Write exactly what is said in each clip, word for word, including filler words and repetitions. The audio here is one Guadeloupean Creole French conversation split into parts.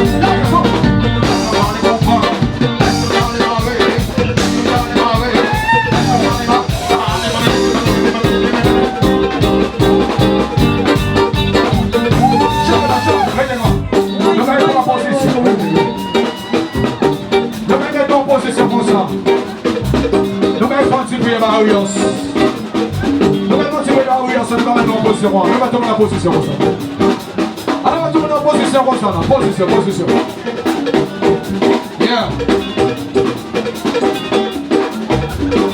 Nou ka rété an pozisyon konsa. Nou ka fè on ti priyè ba Arios. Nou ka fè on ti priyè ba Arios, nou ka mété an pozisyon konsa. Nou ka tounen an pozisyon konsa. Alò, nou ka tounen an pozisyon konsa, la. Pozisyon, pozisyon. Yeah.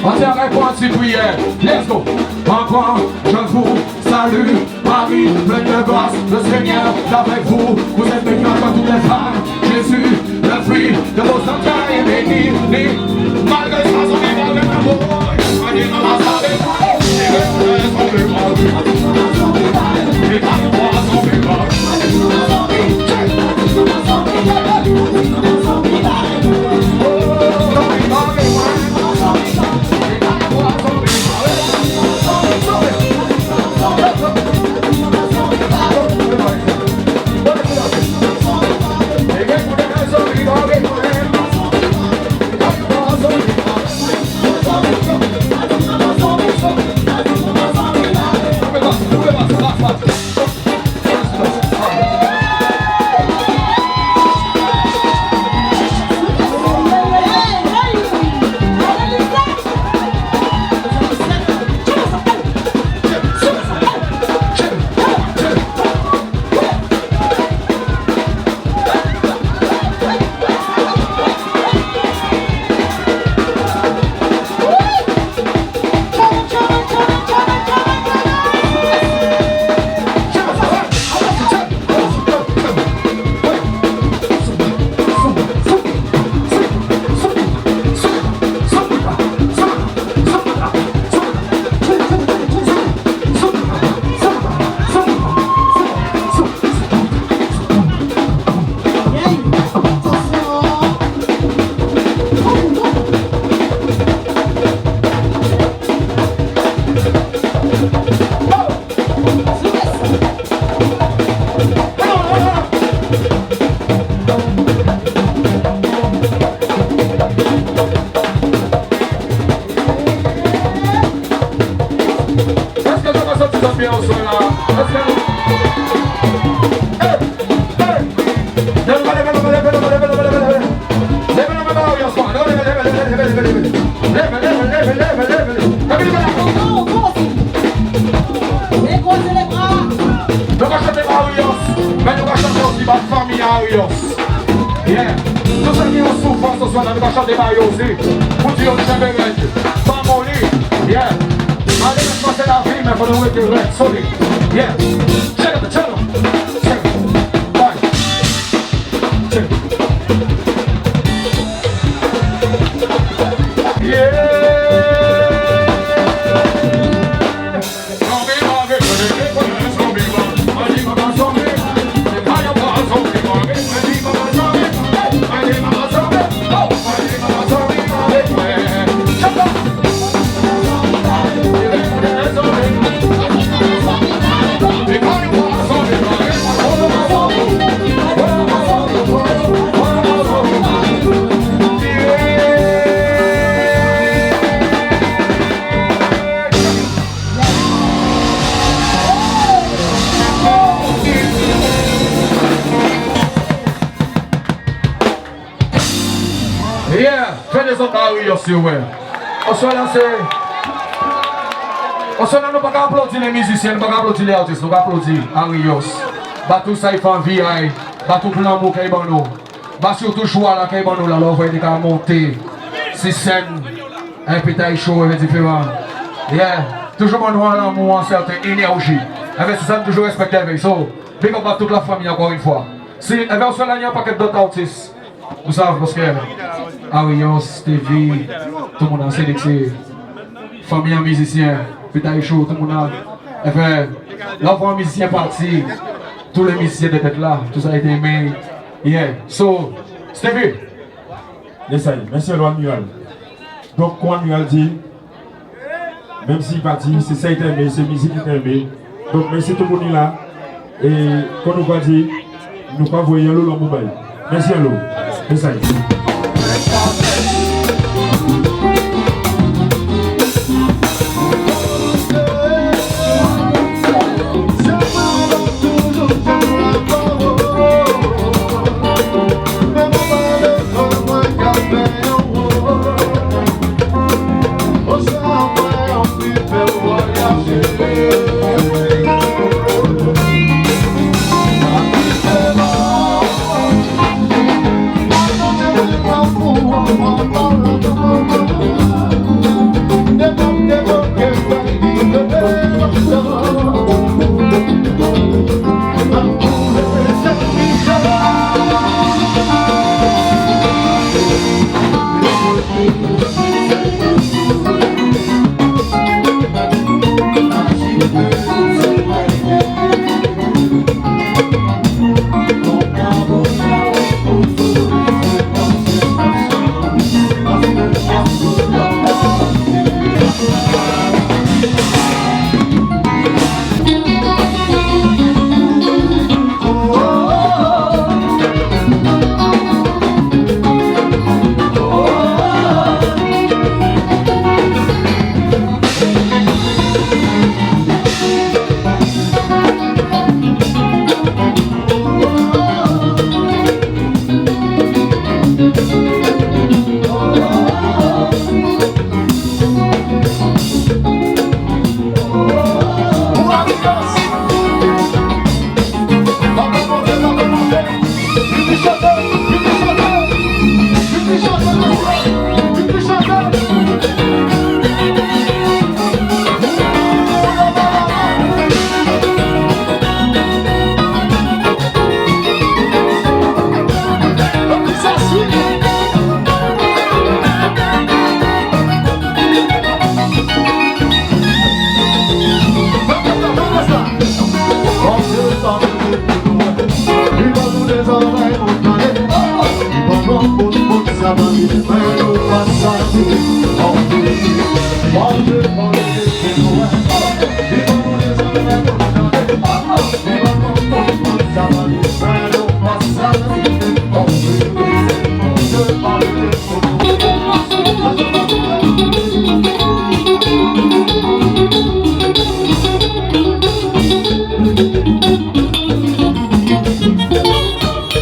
On dirait qu'on s'y priait. Let's go. Papa, je vous salue, Marie, pleine de grâce, le Seigneur est avec vous. Vous êtes bénie entre toutes les femmes. Jésus, le fruit de vos entrailles, est béni. Malgré ça, son vivant avec un mot. Èske nou ka santi zanbyans la? Èske nou... Hey! Hey! Leve, leve, leve. Leve, leve, leve. Leve, leve, leve. Leve, leve, leve. Leve, leve, leve. Nou ka chanté ba Arios, mé nou ka chanté osi ba fanmi Arios. Yeah. Tout sa ki an soufrans aswè-la, nou ka chanté ba yo osi. Pou di yo tjenbé rèd, pa moli. Yeah. Malérèzman sé lavi, mé fò nou rété rèd, solid. Yeah. Check it, check it. Check it. Bye. Check it. Yeah. Yeah, fè dézòd ba Arios, silvouplé. Oswè-la sé, oswè-la nou pa ka aplodi lé mizisyen, nou pa ka aplodi lé atis, nou ka aplodi Arios. Ba tout sa i fè anvi a'y, ba tout lanmou kè i ban nou. Ba sirtou jwa-la kè i ban nou la, lè ou vwè i té ka monté si sèn, en pétay cho, en diféran. Yeah. Toujou ban nou an lanmou, an sèten énèji. Enben sé sa nou toujou rèspèkté avè'y. So, big up a tout la fanmi ankò an fwa. Si, enben, oswè-la ni an pakèt dòt atis. Ou sav, paskè Arios, Stevie, tout moun-la, sé dé, sé fanmi an mizisyen, pétay cho, tout moun-la. Enben, lè ou vwè an mizisyen pati, tout lé mizisyen té tèt la, tout sa i té enmen. Yeah. So, Stevie. Yesay, mèsi Juan Miguel. Donk, kon Juan Miguel di, menm si i pati, sé sa i té enmen, sé mizik i té enmen. Donk, mèsi tout moun ki la. É kon nou ka di, nou ka voyé anlo lanmou ba'y. Mèsi anlo. Mèsi.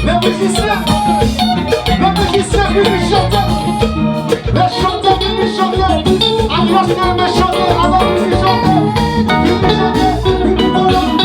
Lé mizisien, lé mizisien, vini chanté. Lé chantè, vini chanté. Alò, lé méchanté, alò, vini chanté. Vini chanté, vini chanté.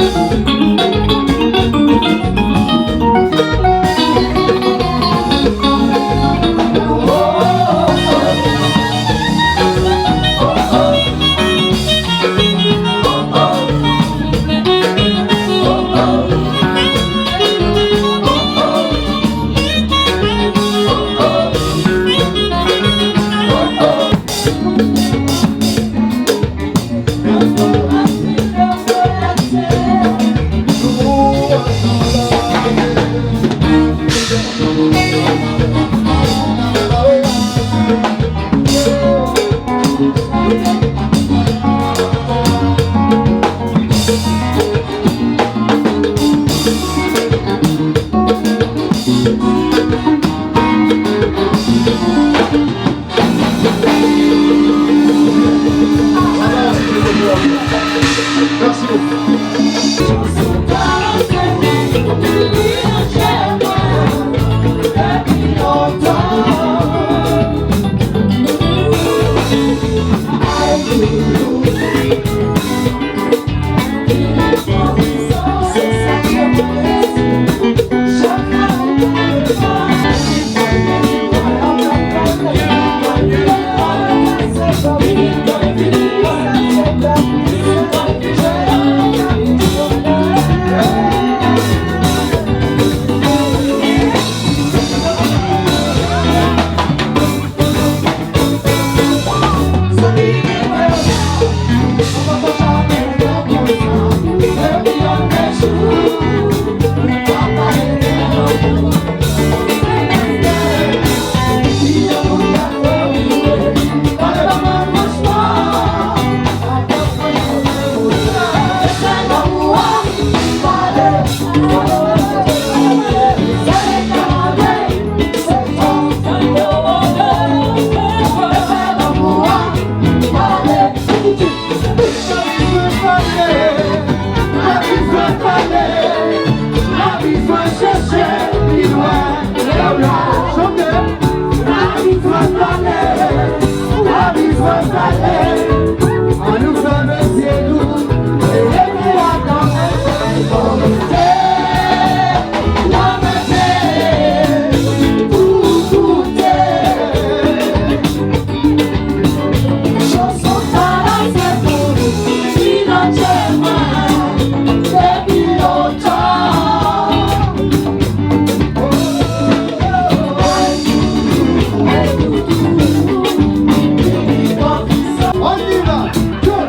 On y va. Deux,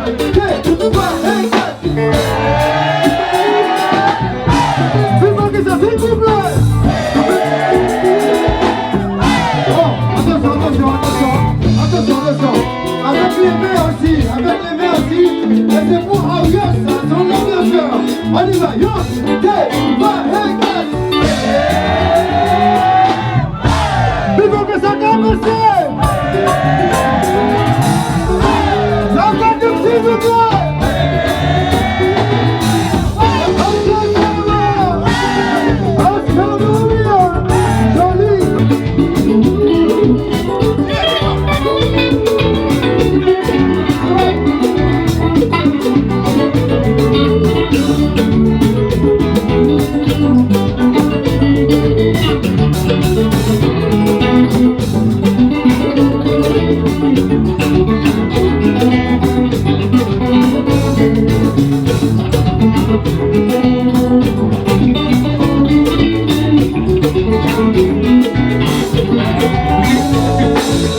deux, trois, et quatre. Plus fort que ça, s'il vous plaît. Bon, attention, attention, attention. Attention, attention. Avec les mains aussi, avec les mains aussi. Et c'est pour Arius, ça, son ambianceur. On y va, yo, deux, trois, et quatre. Vive le Saint-Esprit ! La grande Trinité !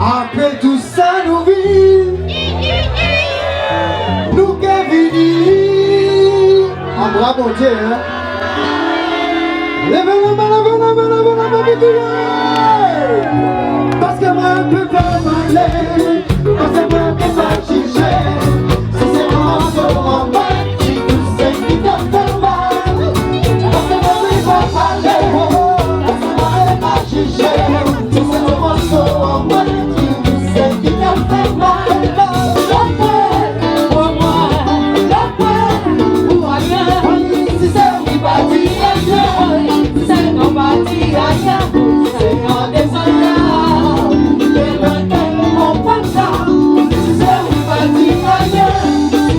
Apré tou sa nou viv, nou ké vini. Anba Bondié, en. Lévé lanmen, lévé lanmen, lévé lanmen, vini. Paskè mwen pé pa palé, paskè mwen pé pa jijé. Si sé an mòso an mwen ki touché, ki ka fè mal. Paskè mwen pé pa palé, paskè mwen pé pa jijé. Si sé an mòso an mwen ki touché, ki ka fè mal. Lapè, pou mwen, lapè, pou ayen. Si sé ou ki pa di ayen, si sé ou pa di ayen, sé an dézòd la. Lè mwen tèlman pa sa, si sé ou pa di ayen,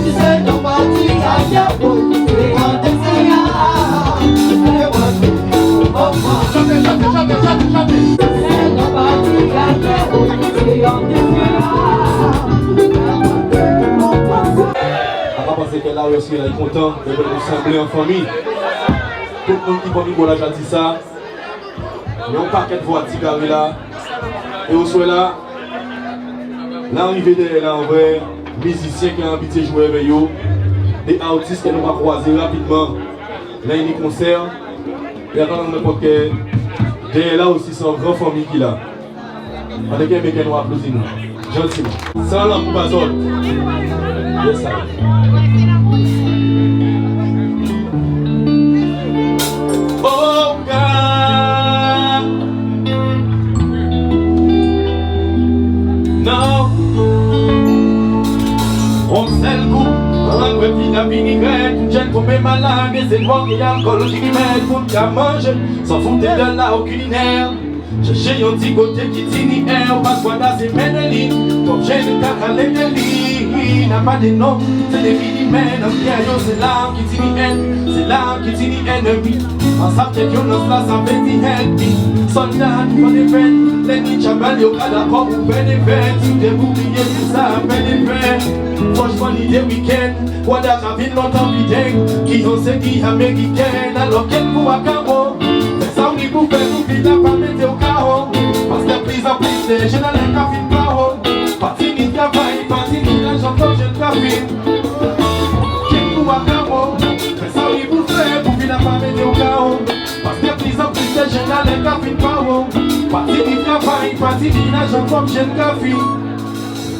si sé ou pa di ayen, sé an dézòd la. Chante, chante, chante, chante, chante. An ka pansé kè la osi la, i kontan dè vwè nou sanblé an fanmi. Tout moun ki fanmi Bolaja di sa. Yon pakèt vwa ti karé la. É oswè-la, la rivé dèyè la, an vwè mizisyen kè an abitié jwé avè yo, dé atis kè nou ka kwazé rapidman lè i ni konsè. É avan nou pòté kè dèyè la osi, sé an gran fanmi ki la. An ké enmen kè nou aplodi nou. Jantiman. Sa lanmou ba zòt. Yes, sir. Oh God. Non. On sèl kou, an vwè vi-la vini rèd, tout jèn tonbé malad, é sé dwòg é alkòl ki rimèd pou nou ka manjé, san fouté dè la okilinè. Chèché yon ti koté ki tini èr, paskè la sé mèt li, pòp jèn ka alé dè li. Na pa dé non, sé dé vi imèn, an kè yo sé la ki tini èn, sé la ki tini ènmi. An sav kè vyolans-la sa vlé di ènmi. Sòlda douvan dé vèn, lènmi tchabal yo ka dakò pou pèd dé vèn. Si ou dé bouriyé, sa pèd dé vèn. Franchman, ni dé wikenn, wada ka vin lontan biten, ki an sé ki Amériken, alò kèk kou a kabo. Fè sa ou ni pou fè pou vi-la pa mété'w kao. Paskè plizanplis dè jèn anlè ka fin pao. Pa tini travay, pa tini lajan, twòp jèn ka fin. Kèk kou a kabo. Fè sa ou ni pou fè pou vi-la pa mété'w kao. Paskè plizanplis dè jèn anlè ka fin pao. Pa tini travay, pa tini lajan, twòp jèn ka fin.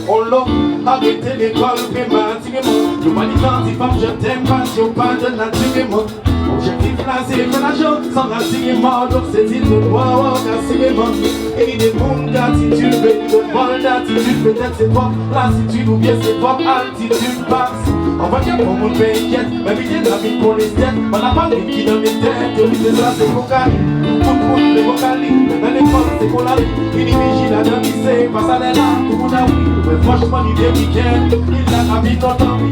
On lòm arété lékòl prématiréman. Yo pa ni tan di fanm je t'aime pas, yo pa donnatiréman. Objèktif-la sé fè lajan san ratiréman. Donk sé di nou, waw, waw, ratiréman. É ni dé moun ki atitid, ni dé moun ki atitid, pétèt sé twòp latitid oubyen sé twòp altitid. Pas an vwè kè bon moun pé enkyèt, mé biten-la vin kon lèstyèt. An na pa moun ki dan lé tèt, yo vin dé sa sé kokayin. Tout moun lé kokayin, mé lé Pou la vi, vini vijil adan misé, pa salè-la, tout moun a wi. Mé franchman, lidé wikenn, li la ka vin lontan, wi,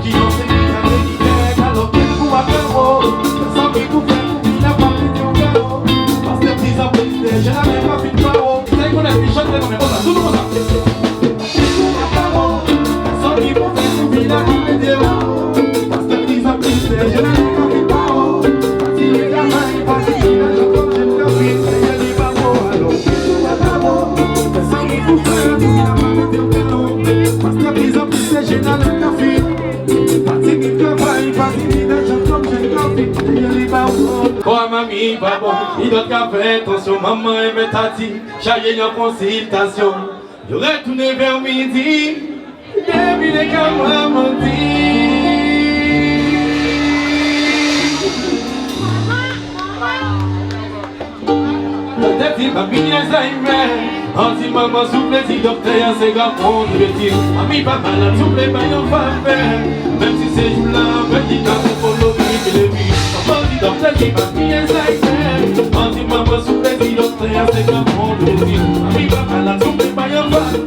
ki yon sé ki ka vini kè, alò ki pou apé wo, sa ki pou fè, pou vin la pa vin yon kè wo. Paskè plizanpli dé jenn ka vin pa wo. Sa i konnet, li chanté, non, mé konsa, tout moun konsa. Kò a manmi pa bon, i dwet ka fè atansyon, manman enben ta di, chajé an konsiltasyon. Yo rètounen vè midi, dépi lè ka manman di. Doktè di manmi Alzheimer, an di manman souplé, di doktè-a sé gran fon di bétiz. Manmi pa malad, souplé, ba-y on favè. Menm si sé jou-la, an fè ki ka konprann lo ki lé vi. Manman di doktè di manmi Alzheimer, an di manman souplé, di doktè-a sé gran fon di bétiz. Manmi pa malad, souplé, ba-y on favè.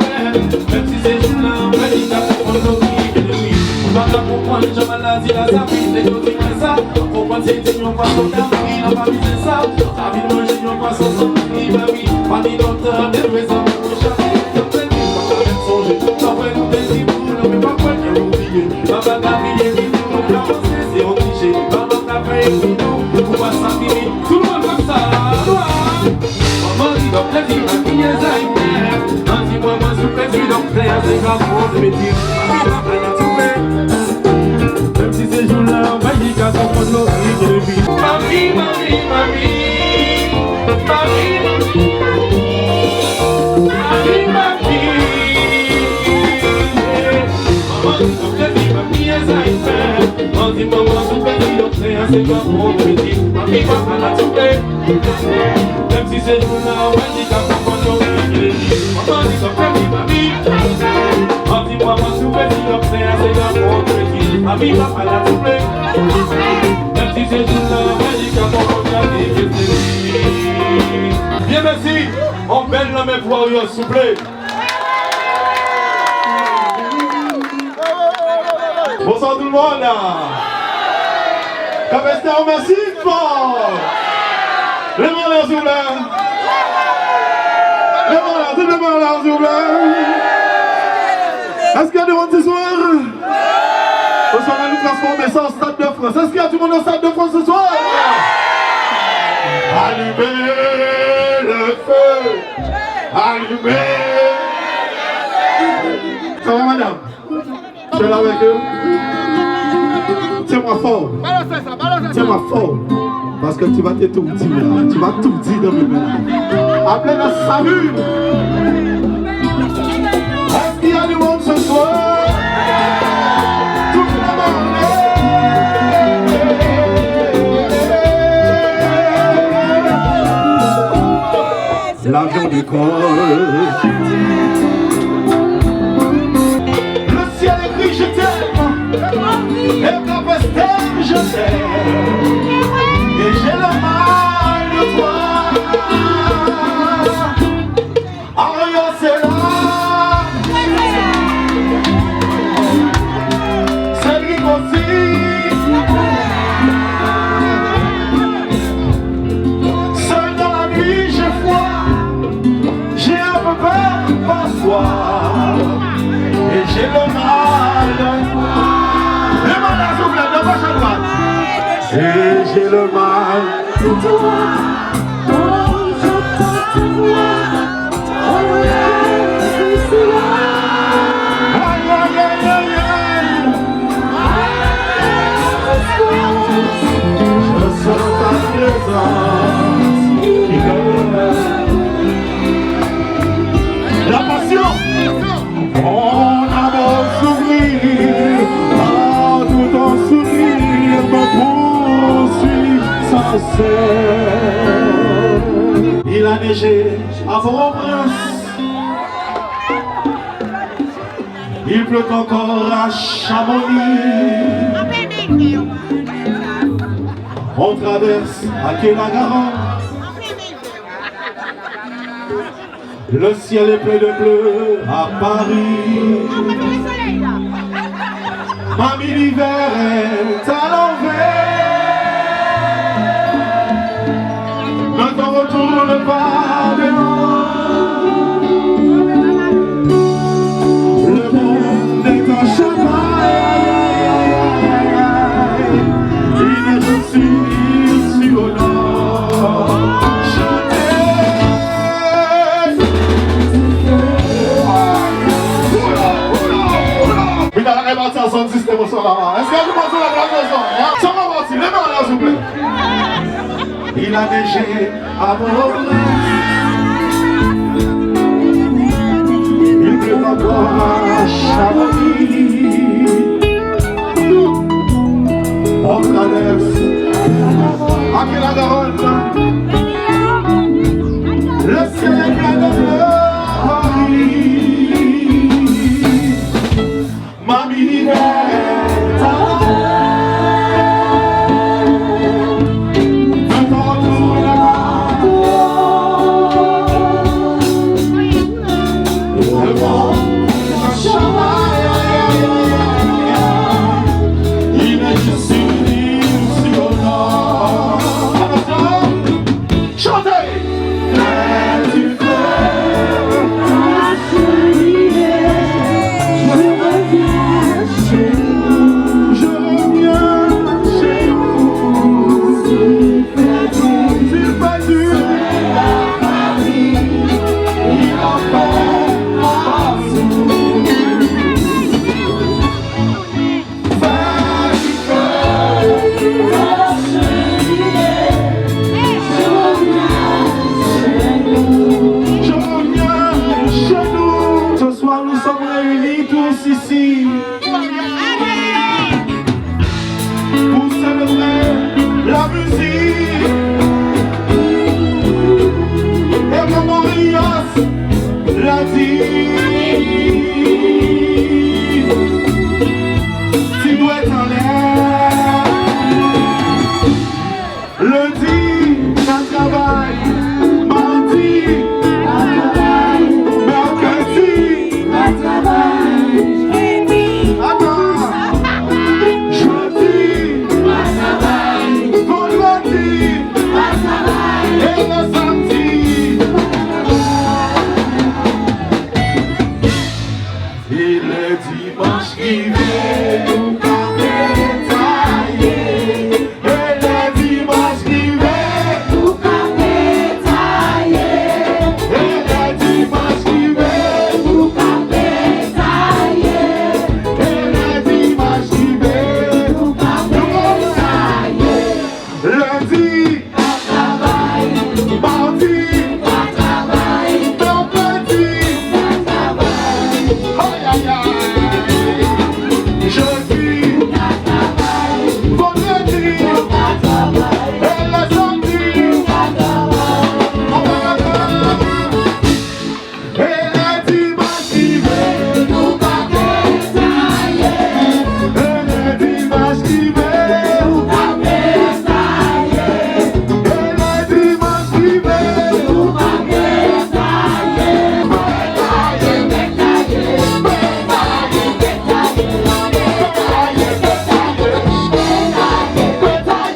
Menm si sé jou-la, an fè ki ka konprann lo ki lé vi. Ou pa ka konprann jan maladi-la sa vin, lè yo di mwen sa. An konprann sé di yon fason ka vin, an pa vin sé sa. An ka vin manjé yon fason san li, ba wi. Pa ni lontan, dé mezon, pou chaké, an fè di, pa ka menm sonjé. Sa vwè nou té di pou nou, mé pa kwè ke nou bliyé. Papa ka bliyé, di nou, nou ka vansé, sé on ti jé. Papa ka fè épi nou, pou pa sa fini. Tout moun konsa, alò. Manman di doktè di manmi Alzheimer. An di manman souplé, di doktè-a sé gran fon di bétiz. Manmi pa malad, souplé. Menm si sé jou-la, an fè ki ka konprann lo ki lé vi. Manmi, manmi, manmi. Manmi. Manmi, manmi. Manman di doktè di manmi Alzheimer. An di manman souplé, di doktè-a sé gran fon di bétiz. Manmi pa malad, souplé. Menm si sé jou-la, an fè ki ka konprann lo ki lé vi. Manman di doktè di manmi. An di manman souplé, di doktè-a sé gran fon di bétiz. Manmi pa malad, souplé. Menm si sé jou-la, an fè ki ka konprann lo ki lé vi. Byen, mèsi. On bel lanmen pou Warriors, souplé. Bonswa tout moun. Kapèstè, mèsi fò. Lèv anlè, souplé. Lèv anlè, tout lèv anlè, souplé. Èskè ni moun sé swa? Oswa nou transfòmé sa an Stade de France. Èskè ni moun an Stade de France sé swa? Allumez le feu. Allumez. Sa va, madanm? Je suis là avec eux. Tiens-moi fort. Tiens-moi fort. Parce que tu vas t'étourdir là. Tu vas tourdir dans mes mains. Appelez la salut. Est-ce qu'il y a du monde ce soir? Tout le monde. L'avion décolle. Le ciel écrit je t'aime. Et Capestaine, je t'aime. Et j'ai le mal de toi. Aria, c'est là. C'est lui aussi. Seul dans la nuit, j'ai froid. J'ai un peu peur parfois. Et j'ai le mal. Le mal à souffler, de gauche à droite. Et j'ai le mal. Aïe, aïe, aïe, aïe, aïe. Je sens ta présence qui me La passion. On a beau souffrir, partout on sourit, me poursuit sans cesse. Il a neigé à Port-au-Prince. Il pleut encore à Chamonix. On traverse à quai la Garenne. Le ciel est plein de bleu à Paris. Mami, l'hiver est à l'envers. Ne t'en retourne pas dehors. Le monde est en chamaille. Il est aussi ici au nord. Chantez. Oula, oula, oula. Wi, la, la, la, sa, sa, sistèm, sa, la, la. Èske nou pé fè la plas, sa, hein? Sa va pati, lèvé la men, s'il vous plaît. Il a neigé à Bourg-en-Bresse. Il pleut encore à Chamonix. On traverse avec la Garonne. Le ciel est plein de bleu, Paris. Mami, l'hiver est à l'envers. Ne t'en retourne pas. Le monde est en chamaille. Il est ici, ici au nord. Chantez. Je reviens chez vous. S'il fait dur, il en fait partout. Ce soir, nous sommes réunis tous ici pour célébrer la musique. Et comme Marius l'a dit, ti dwèt anlè. Lendi, pa travay. Madi, pa travay. Mèkredi, pa travay. Atann. Jedi, pa travay. Vandrèdi, pa travay. É lè sanmdi, pa travay. É lè dimanch rivé, nou ka pétayé. É lè dimanch rivé, nou ka pétayé. É lè dimanch rivé, nou ka pétayé. É lè dimanch rivé, nou ka pétayé. Lendi, pa travay. Madi, pa travay. Mèkredi, pa travay. Ay, ay, ay. Jedi, pa travay. Vandrèdi, pa travay. É lè sanmdi, pa travay. É lè dimanch rivé, nou ka pétayé. É lè dimanch rivé, nou ka pétayé. É lè dimanch rivé, nou ka pétayé. Pétayé, pétayé,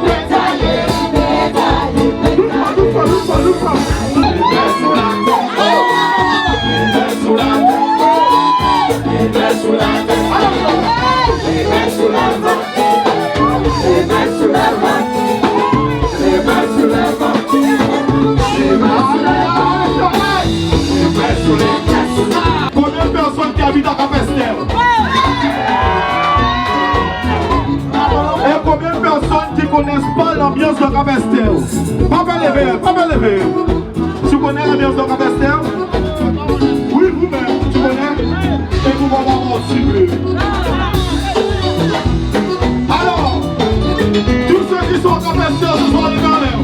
pétayé, pétayé. Dousman, dousman, dousman, dousman. Konbyen pèsonn ki abit a Cap Esther? É konbyen pèsonn ki konnet pa lanbians de Cap Esther? Pa pè lévé, pa pè lévé. Tu connais l'ambiance de Cap Esther? Oui, vous-même, tu connais? Et vous, on va voir si vous. Alors, tous ceux qui sont à Cap Esther ce soir, levez en l'air.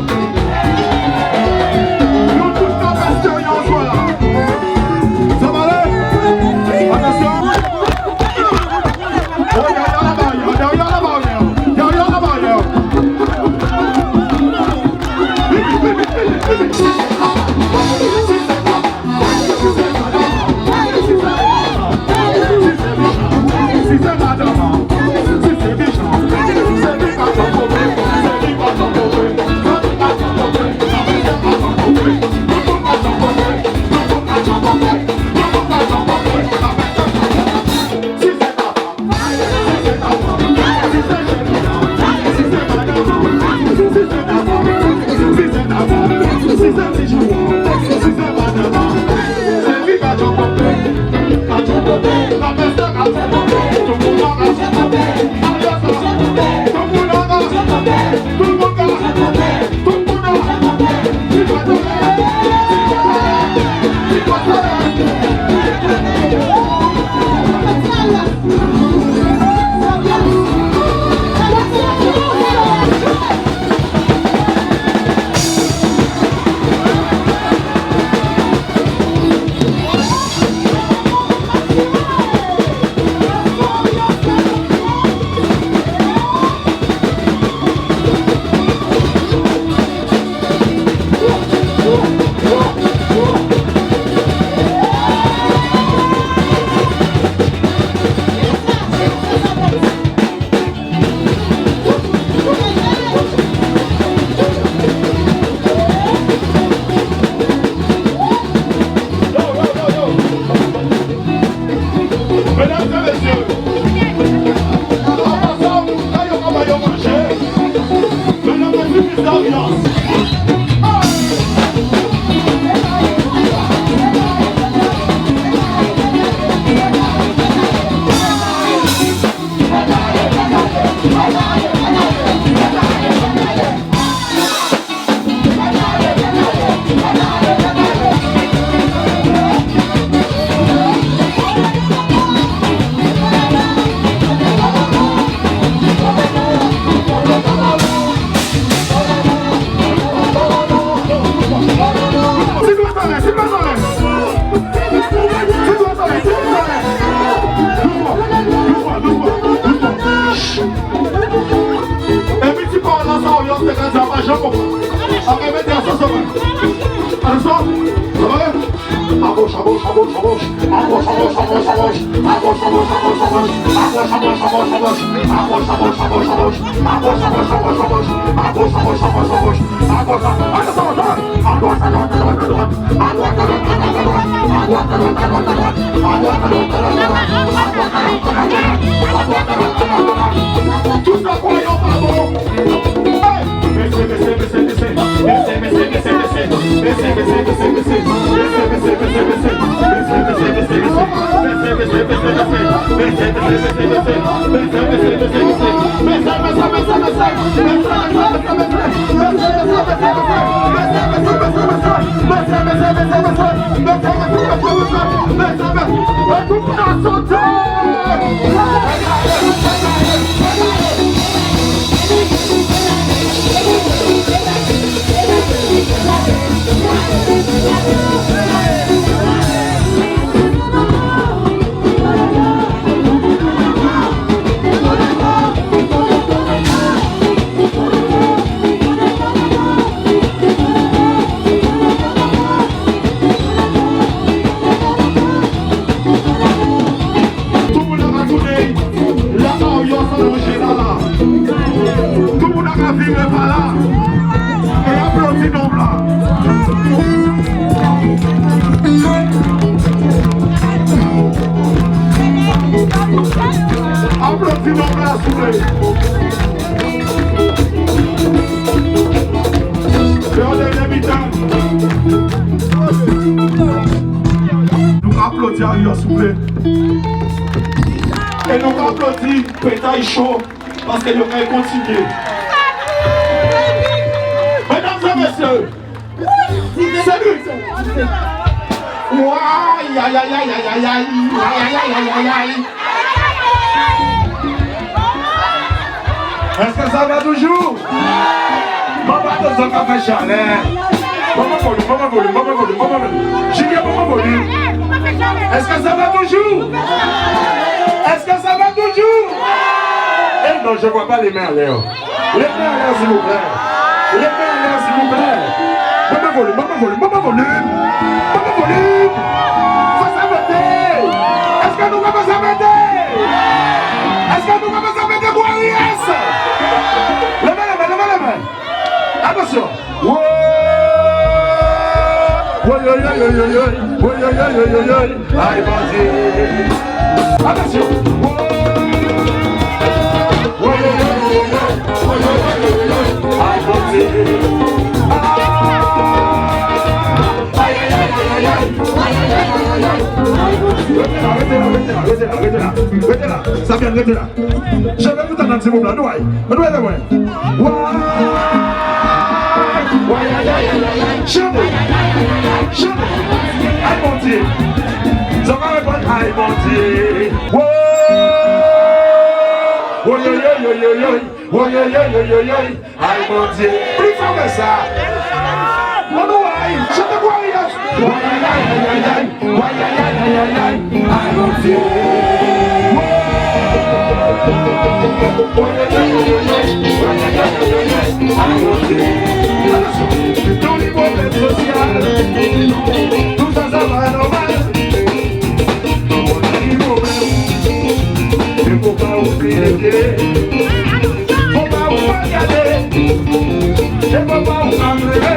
Nous, tous Cap Esther, on soit là. Ça va aller? Attention. Oh, derrière la barrière, derrière la barrière, derrière la barrière. Vite, vite, vite, vite, vite. Medam é mesyé, an pasan, kay yo ka ba yo manjé. Medam é mesyé, plis lanbians. Epi ti pa la sa, ou yé, sé kan sa pa jan konprann. Anben, mété sa, sa va. Alé, sa. Alé. A goch, a goch, a goch, a goch. A goch, a goch, a goch, a goch. A goch, a goch, a goch, a goch. A goch, a goch, a goch, a goch. A goch, a goch, a goch, a goch. A goch, a goch, a goch, a goch. A goch, a goch, a goch, a goch. A goch, a goch, a goch, a goch. A goch, a goch, a goch, a goch. A goch, a goch, a goch, a goch. Tout sa kon yo pa bon. Hey! Bésé, bésé, bésé, bésé. Bésé, bésé, bésé, bésé. Bésé, bésé, bésé, bésé. Tout moun ka tounen, la ka ou yo san lonjé la la. Tout moun ka viré pa la. É aplodi nonm-la. Aplodi nonm-la, souplé. Fè on dènyé mitan. Nou ka aplodi Ariel, souplé. É nou ka aplodi Pétay Cho, paskè yo kay kontinyé. Medam é mesyé, sé li. Ay, ay, ay. Èskè sa va toujou? Bon, pa tout zòt ka fè chalè. Bon, bon volim, bon, bon volim, bon, bon volim, bon, bon volim. Junior, bon, bon volim. Èskè sa va toujou? Èskè sa va toujou? Eh non, je vois pas les mains en l'air. Les mains en l'air, s'il vous plaît. Les mains en l'air, s'il vous plaît. Bon, bon volim, bon, bon volim, bon, bon volim. Bon, bon volim. Fò sa monté. Èskè nou ka fè sa monté? Èskè nou ka fè sa monté pou Ariel? Lévé lé men, lévé lé men. Atansyon. Woy, woy, woy. Ay, bandi. Atansyon. Woy, woy, woy. Ay, bandi. Ah. Rété la, Samuel, rété la. Chèvé pou tann an ti mouvman, nou ay. Nou ay, nou ay. Way! Way, ay, ay, ay, ay, ay. Chanté. Chanté. Ay, Bondyé. Sa va réponn, ay, Bondyé. Woy! Woy, woy, woy, woy, woy, woy. Woy, woy, woy, woy, woy, woy. Ay, Bondyé. Pli fò ke sa. Annou ay. Chanté pou Arias. Way, ay, ay, ay, ay, ay. Way, ay, ay, ay, ay, ay. Ay, Bondyé. Way, ay, ay, ay, ay, ay. Way, ay, ay, ay, ay, ay. Ay, Bondyé. Atansyon. Tout pwoblèm sosyal, tout sa, sa pa nòmal. Ni pwoblèm. É fò pa ou plié. Fò pa ou pa gadé. É fò pa ou pa pléré.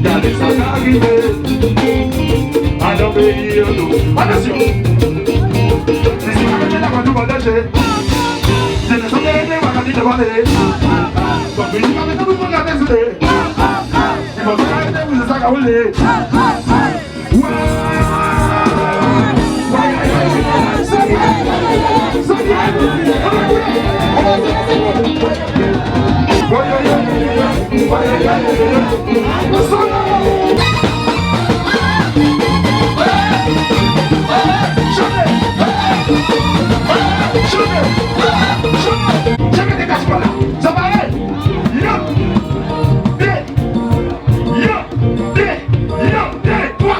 Gadé sa ka rivé. Adan péyi an nou. Atansyon. Mizisyen ka mété lavan douvan danjé. Jèn an santé rété, pa ka di douvan lé. Bon, mizisyen ka mété douvan gadé soudé. Sé bon, sa ka rété, wi, sé sa ka woulé. Yon, dé, yon, dé, twa.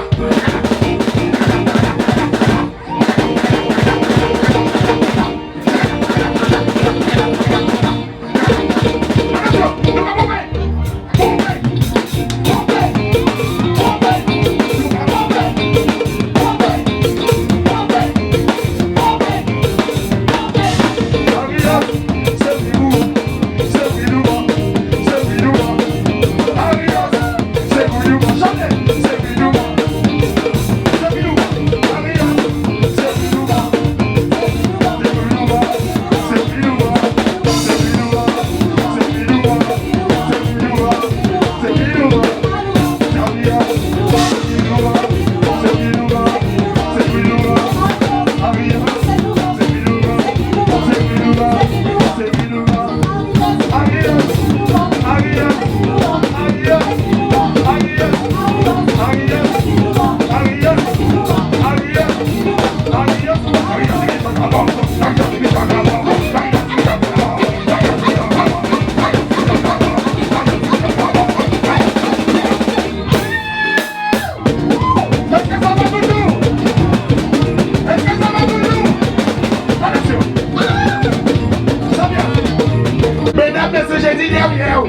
Èske sa va toujou? Èske sa va toujou? Atansyon. Sa byen. Medam, mésyé, Jédi dèyè'w.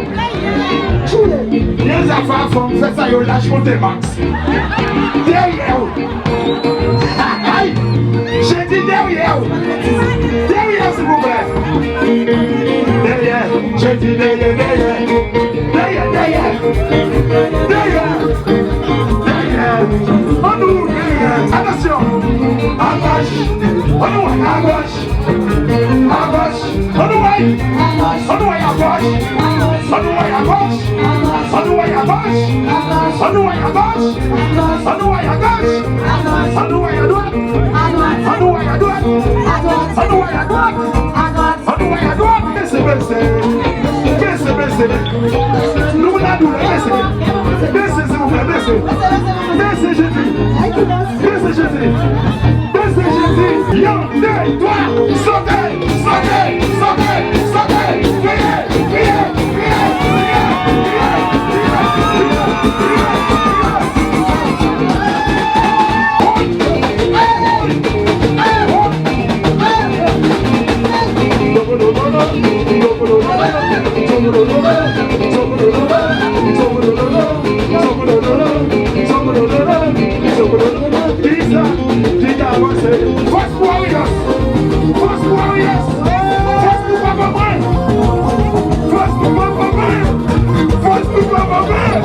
Byen zafè fanm, fè sa yo lach monté Max. Dèyè'w. Ay! Jédi dèyè'w. Dèyè, silvouplé. Dèyè, Jédi dèyè, dèyè. Dèyè, dèyè. Dèyè. Dèyè. Annou, dèyè. Atansyon. Agoch. Annou, agoch. Agoch. Annou, ay. Annou, ay, agoch. Annou, ay, agoch. Annou, ay, agoch. Annou, ay, agoch. Annou, ay, adwat. Annou, ay, adwat. Annou, ay, adwat. Annou, ay, adwat. Bésé, bésé. Bésé, bésé. Nou la doulè, bésé. Bésé, silvouplé, bésé. Bésé, Jézi. Bésé, Jézi. Bésé, Jézi. Yon, dé, twa. Soté, soté, soté, soté. Kriyé, kriyé, kriyé. Fòs pou Arias! Fòs pou Arias! Fòs pou papa mwen! Fòs pou papa mwen! Fòs pou papa mwen!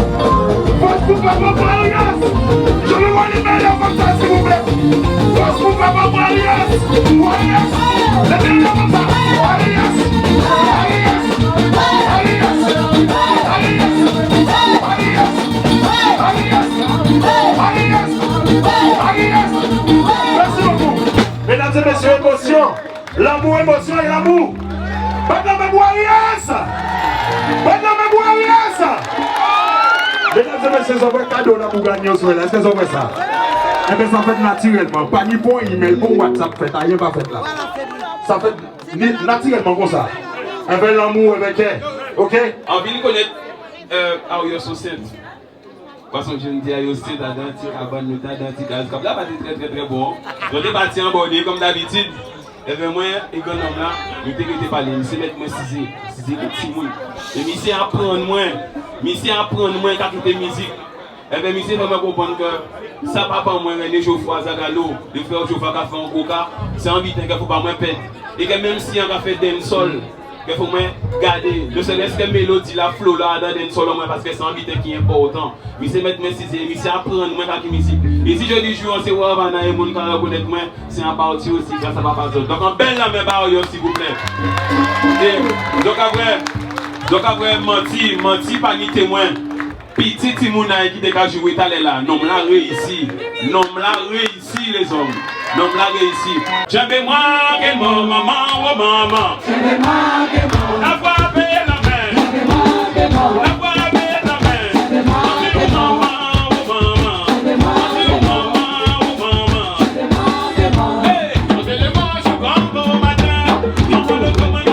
Fòs pou papa mwen, Arias! Jan nou wè li bèl konsa, silvouplé! Fòs pou papa mwen, Arias! Arias! Lèvé la konsa! Arias! Arias! Mèsi bokou. Medam é mésyé, Pou émosyon é lanmou. Bat lanmen pou Arius. Bat lanmen pou Arius. Medam é mésyé, zò vwè kado lanmou grandios, wè la. Eskè zò vwè sa? Enben, sa fèt natirèlman. Pa ni pon email, pon WhatsApp fèt, ayen pa fèt la. Sa fèt ni-, natirèlman konsa. Enben, lanmou, enben, kè. Oké? Anvi konèt, euh, Arius Sosent. Paskè jan m di a yo, sé ta dan ti kabann, nou ta dan ti kaz. Kab-la pa té trè, trè, trè bon. Nou té pati an bòdé, kòm dabitid. Enben mwen é grannonm-la, nou té rété palé. Misyé mèt mwen sizé, sizé tout timoun. É misyé aprann mwen, misyé aprann mwen ka kité mizik. Enben misyé fè mwen konprann kè sa papa mwen, René Geoffroy Zagalo, le frè Geoffroy ka fè an koka, sé an biten kè fo pa mwen pèd. É kè menm si an ka fè dancehall, kè fo mwen gadé, ne serait-ce que mélodi-la, flow-la, adan dancehall an mwen, paskè sé an biten ki enpòtan. Misyé mèt mwen sizé, misyé aprann mwen ka ki mizik. É si jòdi jou an sé Wavana é moun ka rèkonèt mwen, sé an pati osi gras a papa zòt. Donk an bèl lanmen ba yo, silvouplè. É donk apré, donk apré manti, manti pa ni témwen. Piti timoun-la ki té ka jwé talè-la, nonm-la réyisi. Nonm-la réyisi, lézòm. Nonm-la réyisi. Tjenbé mwen ké mò, manman, o manman. Tjenbé mwen ké mò. La fwapé lanmen. Tjenbé mwen ké mò. La fwapé lanmen. Tjenbé mwen ké mò. Manman, o manman. Tjenbé mwen ké mò. Manman, o manman. Tjenbé mwen ké mò. Hey, an té lévé jou kon bonmaten. Manman, lè kòman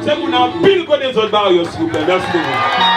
Sé moun anpil koté zòt ba yo, silvouplè. Mèsi bokou.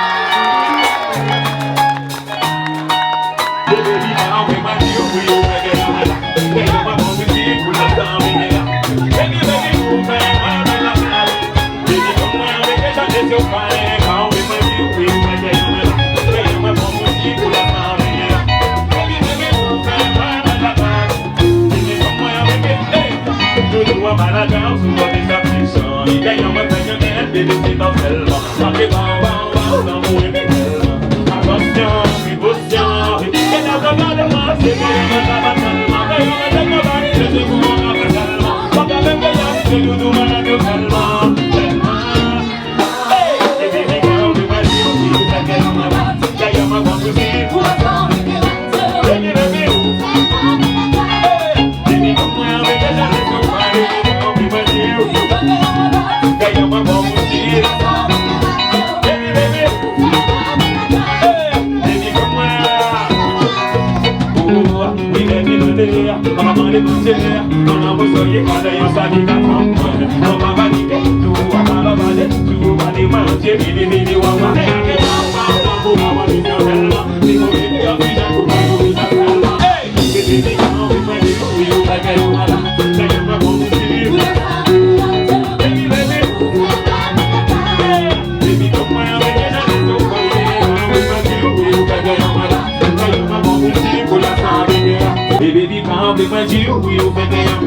Baby, baby, pa anvi mwen di wi ou fè kè an.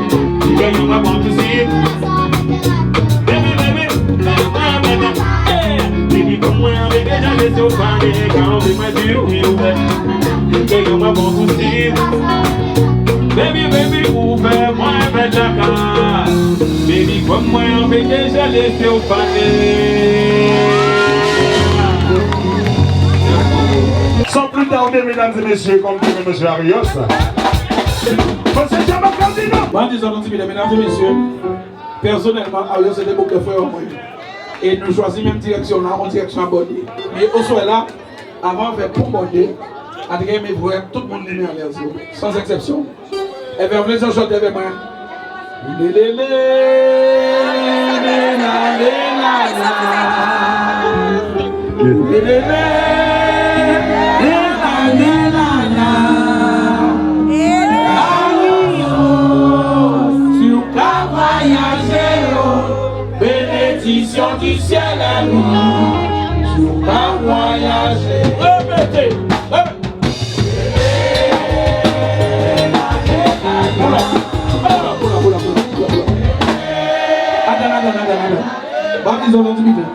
Kè an mwen bon pou si. Baby, baby, pa anvi mwen di wi ou fè. Kè an mwen bon pou si. Baby, baby, ou fè mwen fè tchaka. Baby, kòm mwen anvi déja lésé ou palé. Sans plus tarder, mesdames et messieurs, comme dirait monsieur Arius. Monsieur Jean-Marc Cardinal. Mwen di zòt on ti biten, medam é mesyé. Pèsonèlman, Arius sé té boug dè frè mwen. É nou chwazi menm dirèksyon-la, on dirèksyon a bòdé. Mé oswè-la, avan fè pon bòdé, an té ké enmen vwè tout moun limen anlè, silvouplè, sans exception. Enben, vlé zòt chanté avè mwen. Lélélé, léla, léla, la. Lélélé, léla, léla, la. Amour, si ou ka vwayajé, bénédiction du ciel, amour, si ou ka vwayajé. Répétez, répétez. Atann, atann, atann, atann. Ba, dizon, non, ti biten.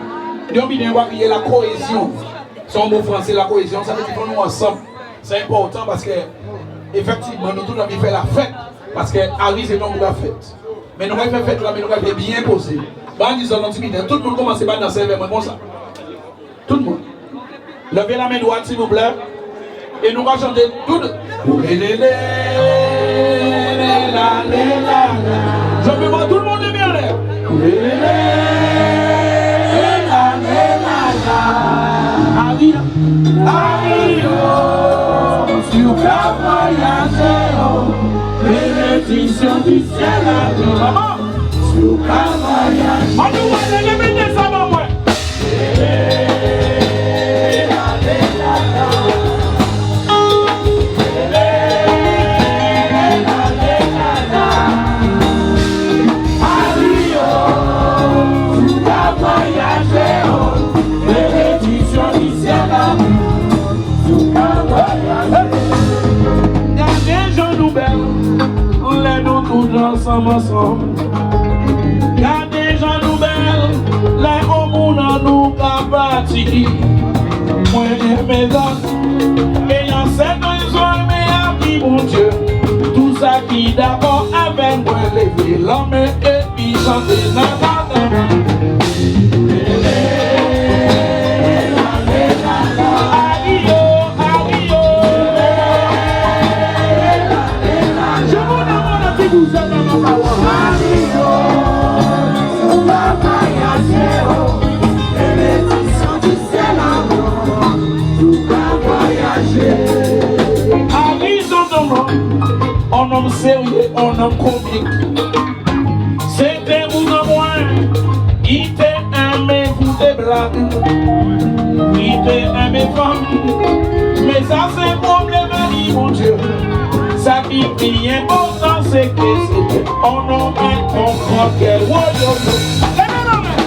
Yon biten, yo ka kriyé la cohésion. Sé on mo fransé, la cohésion, sa vé di fò nou ansanm. Sé enpòtan paskè, éfèktivman, nou tout anvi fè lafèt. Paskè Aris sé on boug a fèt. Mé nou ka fè fèt-la, mé nou ka fè byen pozé. Ba, dizon, non, ti biten. Tout moun koumansé pa dansé avè mwen konsa. Tout moun. Lèvé lanmen dwat, silvouplé. É nou va chanté tout. Lélélé, léla, léla, la. Je veux voir tout le monde lever en l'air. Lélélé, léla, léla, la. Ari, Ari, oh, si ou ka vwayajé, oh, bénédiction du ciel, oh. Maman. Si ou ka vwayajé. An nou wè, lèvé men sa, ban mwen. Gadé jan nou bèl, lè nou tout ansanm, ansanm. Gadé jan nou bèl, lè on moun an nou ka pati. Mwen enmen zòt, é an sèt rézon enmen avi Bondyé. Tout sa ki dakò avè mwen, lévé lanmen épi chanté, nanana. Ari yo, ari yo. Je vous demande si vous êtes dans ma parole. Ari Zonzonman, on nonm sèryé, on nonm komik. Sé té boug an mwen, i té enmen kouté blag, i té enmen fanm. Mé sa sé pwoblèm a li, Bondyé. Sa ki pi enpòtan, sé ke sé on nonm enkonprann kè, woyoyo. Lèvé lanmen.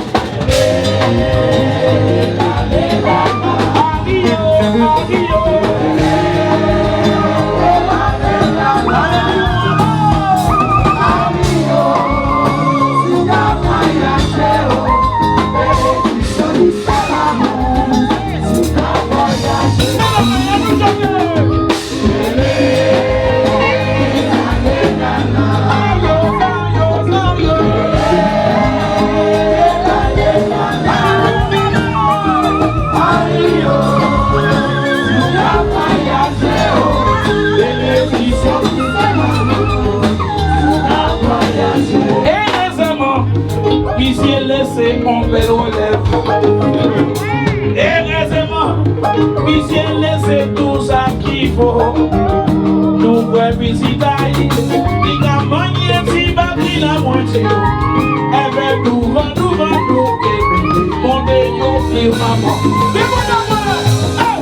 Érèzman, misyé lésé on bèl rèlèv. Érèzman, misyé lésé tou sa ki fo. Nou vwè pitit a-y, li ka mannyé ti bab li la mwatyé. Èvè douvan, douvan nou, ébé, monté yo firmaman. Lèvé lanmen. Hey!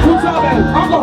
Fout sa bèl, ankò.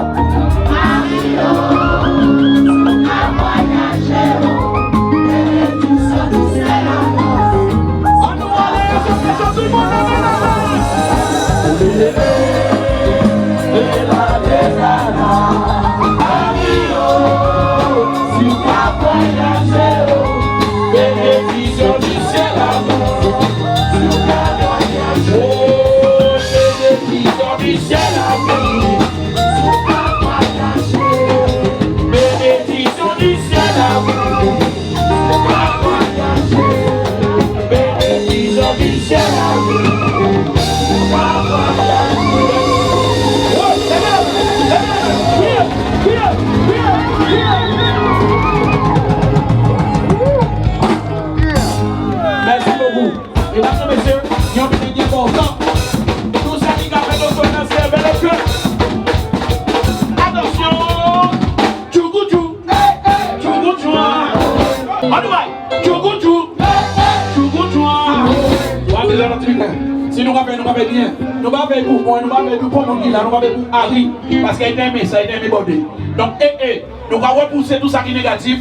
pa fè byen. Nou pa fè pou mwen, nou pa fè pou, pou moun ki la, nou pa fè pou Ari. Paskè i té enmé sa, i té enmé bòdé. Donk, é, é, nou ka rèpousé tout sa ki négatif.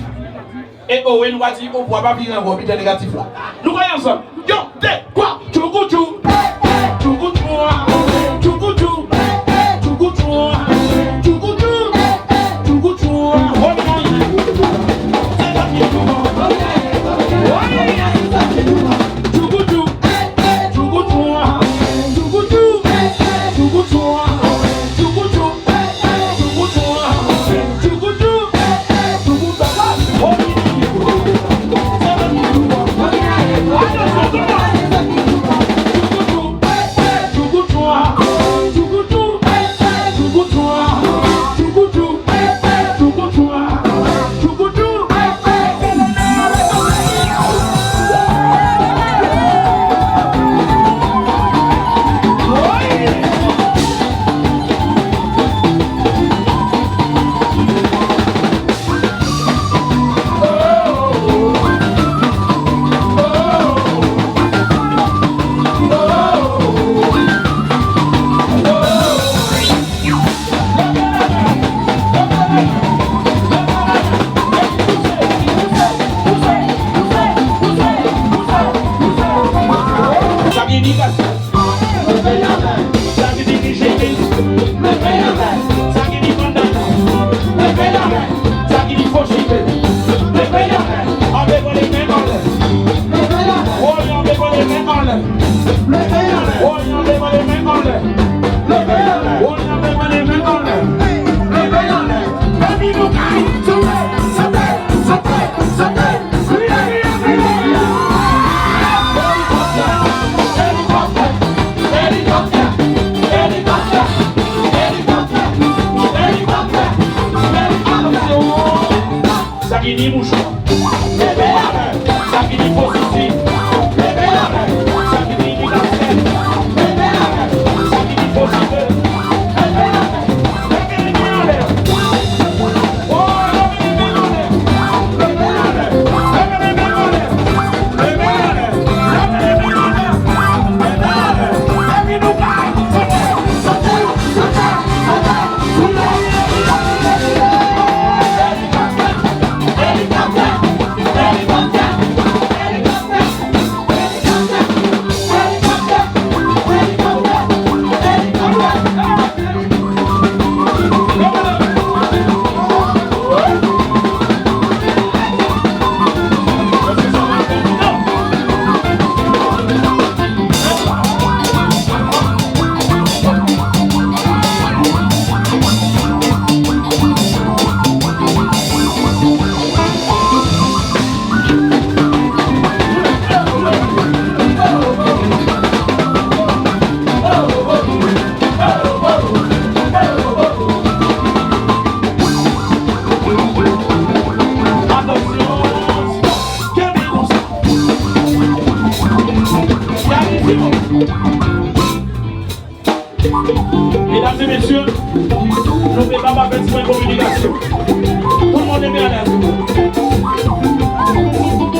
É, o, é, nou ka di, o, pou pa viré ankò, biten négatif la. Nou ka ansanm. Yon, dé, twa. Tchoukoutchou. Tchoukoutchou. Tchoukoutchou. Tchoukoutchou. Tchoukoutchou. Tchoukoutchou. Sa ki ni kas. Sa ki di ni chemiz. Sa ki di pantalon. Sa ki di fo chivé. Anlèv lé men anlè. Woy, anlèv lé men anlè. Woy, anlèv lé men anlè. Woy, anlèv lé men anlè. Epi nou kay soté, soté, soté, soté. Sa ki ni mouchwa. Sa ki ni fo sousi. Sa ki ni imitasion. Sa ki ni fo chivé. Medam é mésyé, nou pé pa pa fè tibwen kominikasion. Tout moun lévé anlè, silvouplé.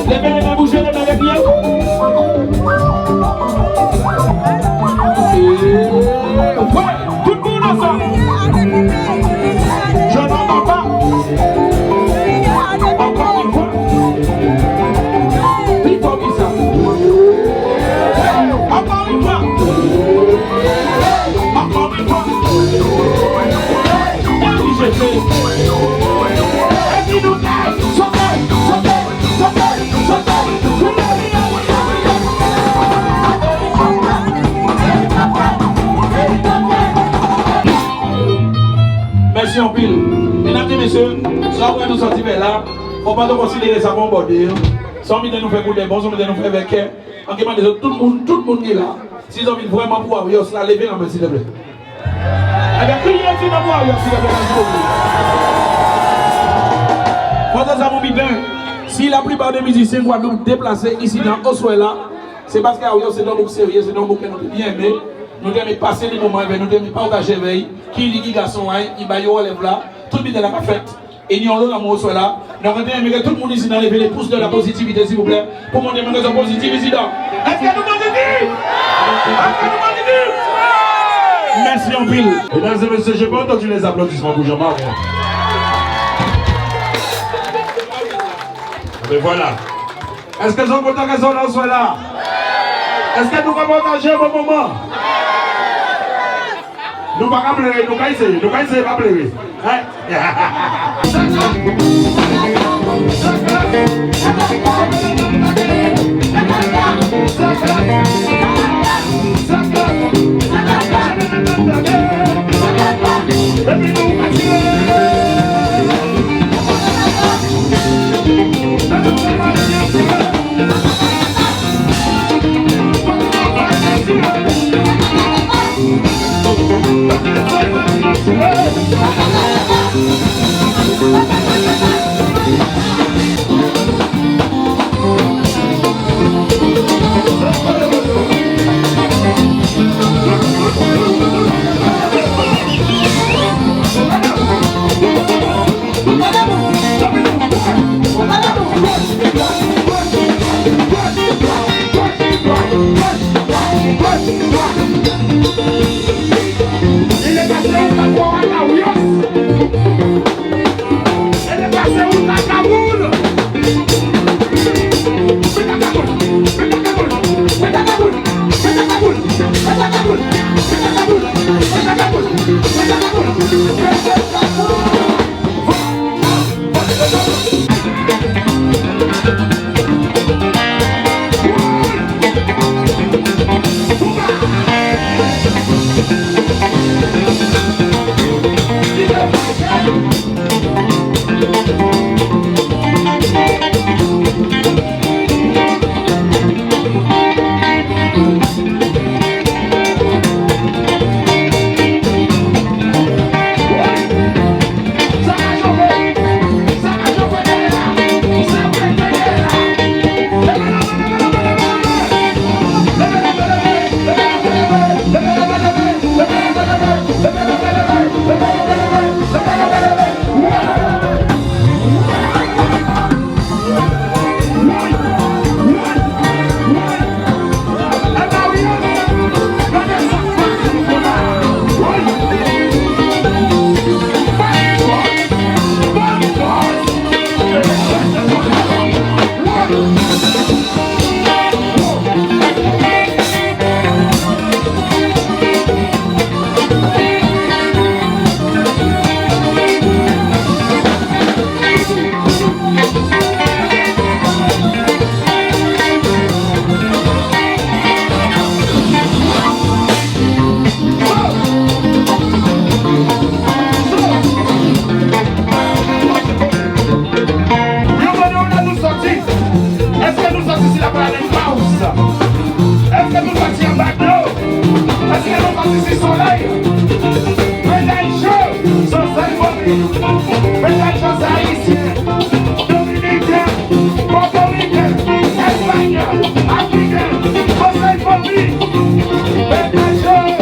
Lévé lé men, boujé lé men, lévé lé men. Wè, tout moun ansanm. Je n'entends pas. Encore une fois. Pli fò ki sa. Encore une fois. Encore une fois. Epi nou kay soté, soté, soté, soté. Mèsi anpil. Medam é mésyé, sa ou wè nou sòti fè la, fò pa nou konsidéré sa kon bòdé. Sa ou mèt nou fè pou dé bon, sa ou mèt nou fè avèk kè. An ké mandé zot, tout moun, tout moun ki la, si zot vin vréman pou Warriors la, lévé lanmen, silvouplé. Ében, kriyé ti non pou Warriors, silvouplé, mèsi bokou. Pandan sa, mon biten, si laplipa dé mizisien Gwadloup déplasé isidan oswè-la, sé paskè Warriors sé on boug sérié, sé on boug kè nou té byen enmé. Nou té enmé pasé dé moman avè-y, nou té enmé pawtajé avè-y, ki li ki gason a-y, i ba yo rèlèv-la, tout biten-la ka fèt. É ni onlo lanmou oswè-la. Donk, an té enmé kè tout moun isidan lévé lé pous dè la pozitivité, silvouplé, pou montré mwen kè zot pozitif isidan. Èskè nou pozitif? Èskè nou pozitif? Mèsi anpil. Mesdames et messieurs, j'ai pas entendu les applaudissements pour Jean-Marc. Mais voilà. Èske zò kontan ke zò la, zò la? Èske nou ka pataje bon moman? Nou pa ka pléré, nou ka éséyé, nou ka éséyé pa pléré. Hein? Yo mandé nou la nou sòti. Èske nou sòti si la planèt Mars? Èske nou sòti anba dlo? Èske nou sòti si solèy? Médaille jaune, c'est Saint-Maurice. Médaille jaune, c'est haïtien, dominicain, portoricain, espagnol, africain, c'est Saint-Maurice. Médaille jaune.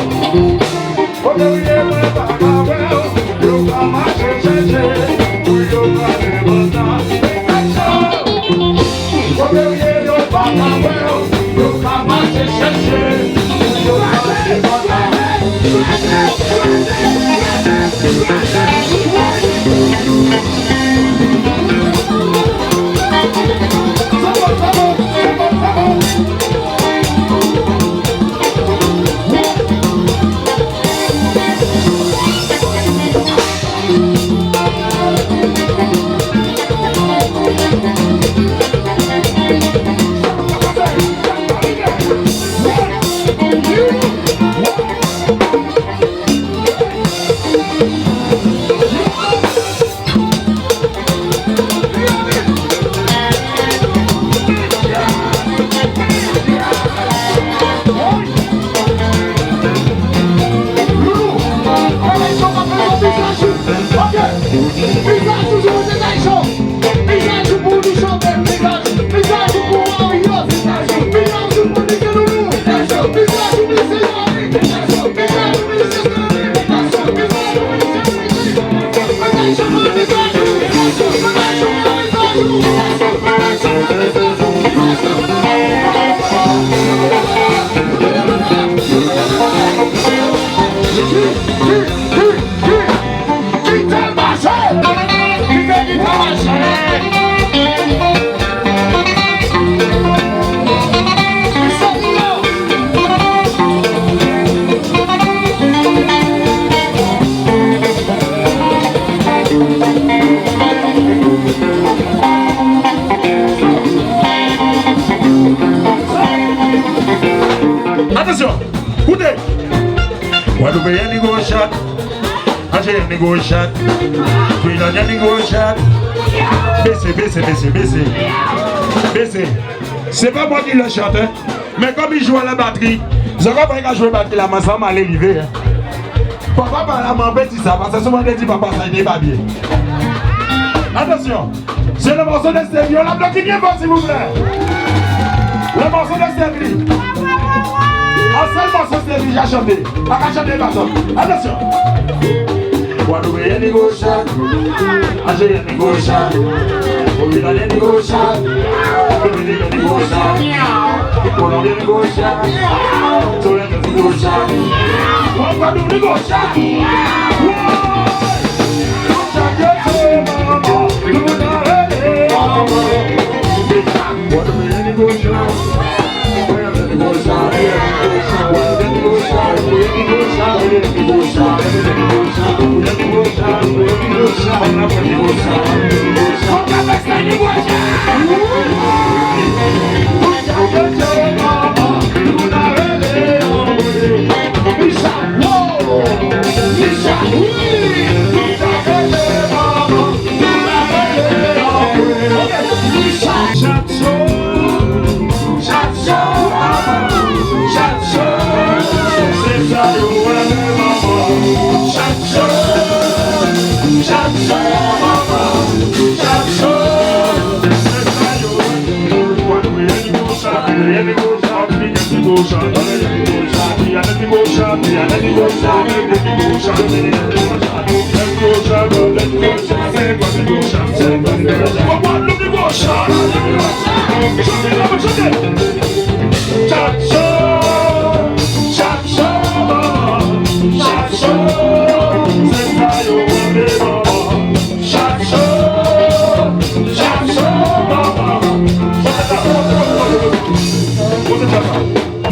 Attention, écoutez. Guadeloupéen ni gwo chat. Algérien ni gwo chat. Guyanais ni gwo chat. Bésé, bésé, bésé, bésé. Bésé. C'est pas moi qui le chante, hein. Mé kon i jwé la batri, zòt ka fè ka jwé batri la, man sa malé livé, hein. Papa pa la, man pé di sa, paskè souvan yo di papa sa, i pa byen. Attention. C'est le morceau de Stevie. On applaudit bien fort, s'il vous plaît. Le morceau de Stevie. Un seul morceau Stevie, j'ai chanté. Pas qu'à chanter, personne. Attention. Guadeloupéen ni gwo chat. Algérien ni gwo chat. Guyanais ni gwo chat. Dominicain ni gwo chat. Colombien ni gwo chat. Soleil ni gwo chat. Guadeloupe ni gwo chat.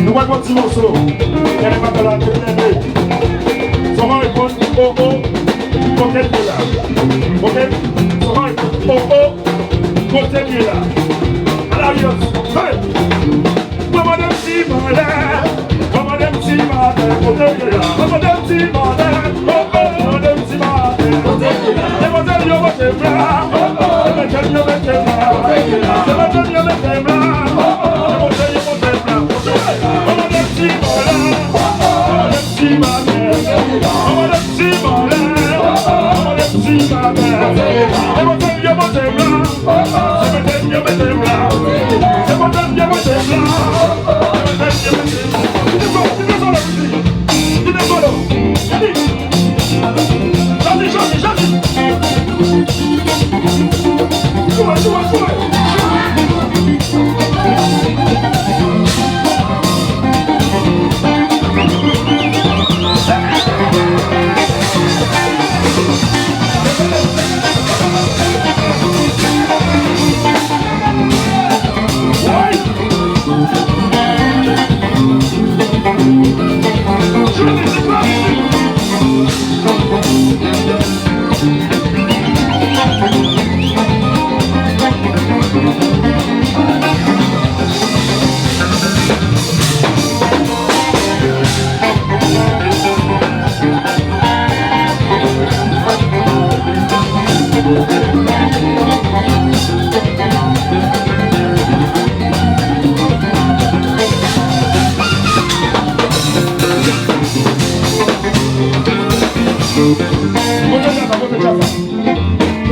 Nou pral pran ti mòso. Kèlè pa la tèt. Fò mwen réponn o o, koté li la. Oké? Fò mwen réponn o o, koté li la. A la violans. Hey! Manman de ti malè, manman de ti malè, koté li la. Manman de ti malè, o o, manman de ti malè, koté li la. Demwazèl yo, koté li la. O o, demwazèl yo, koté li la. Koté li la. Demwazèl yo, koté li la. O o, demwazèl yo, koté li la. Koté li la. Manman de ti malè, o o, manman de ti malè.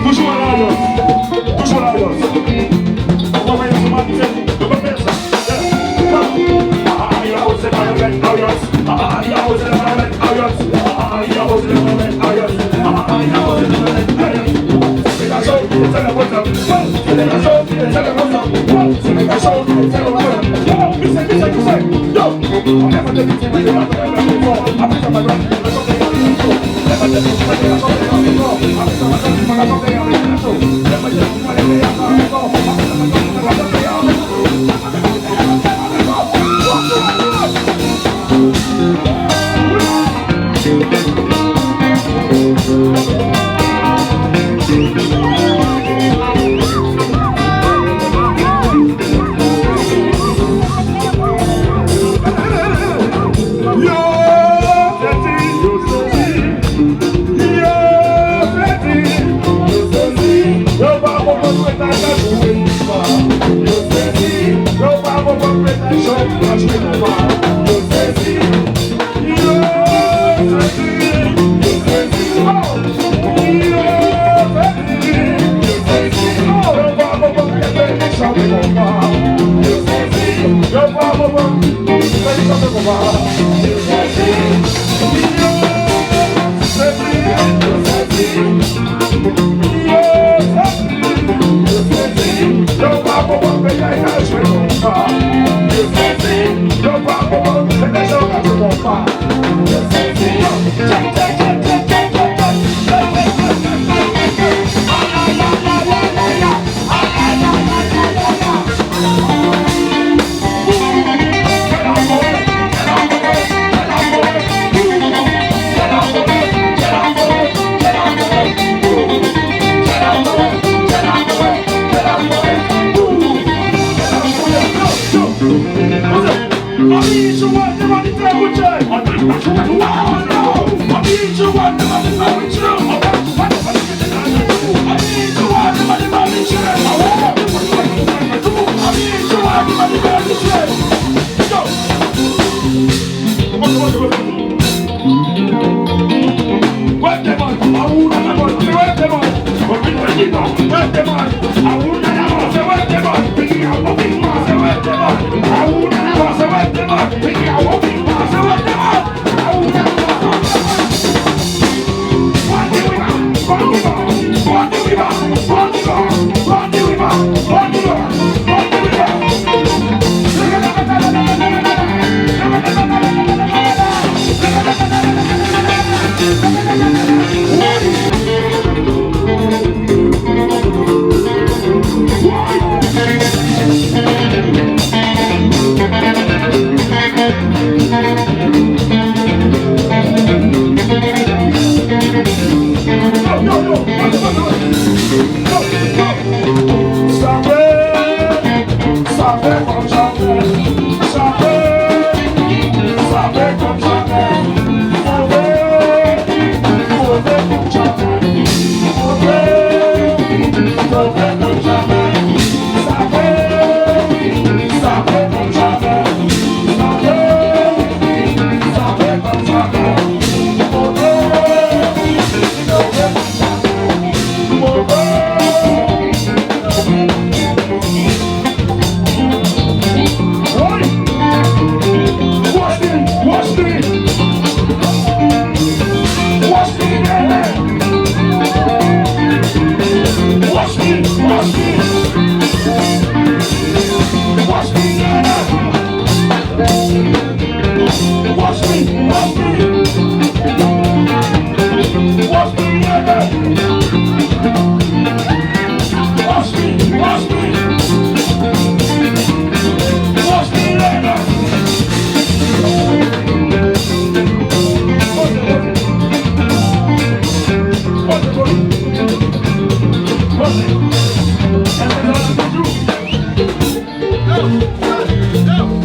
Toujou a la violans. Toujou a la violans.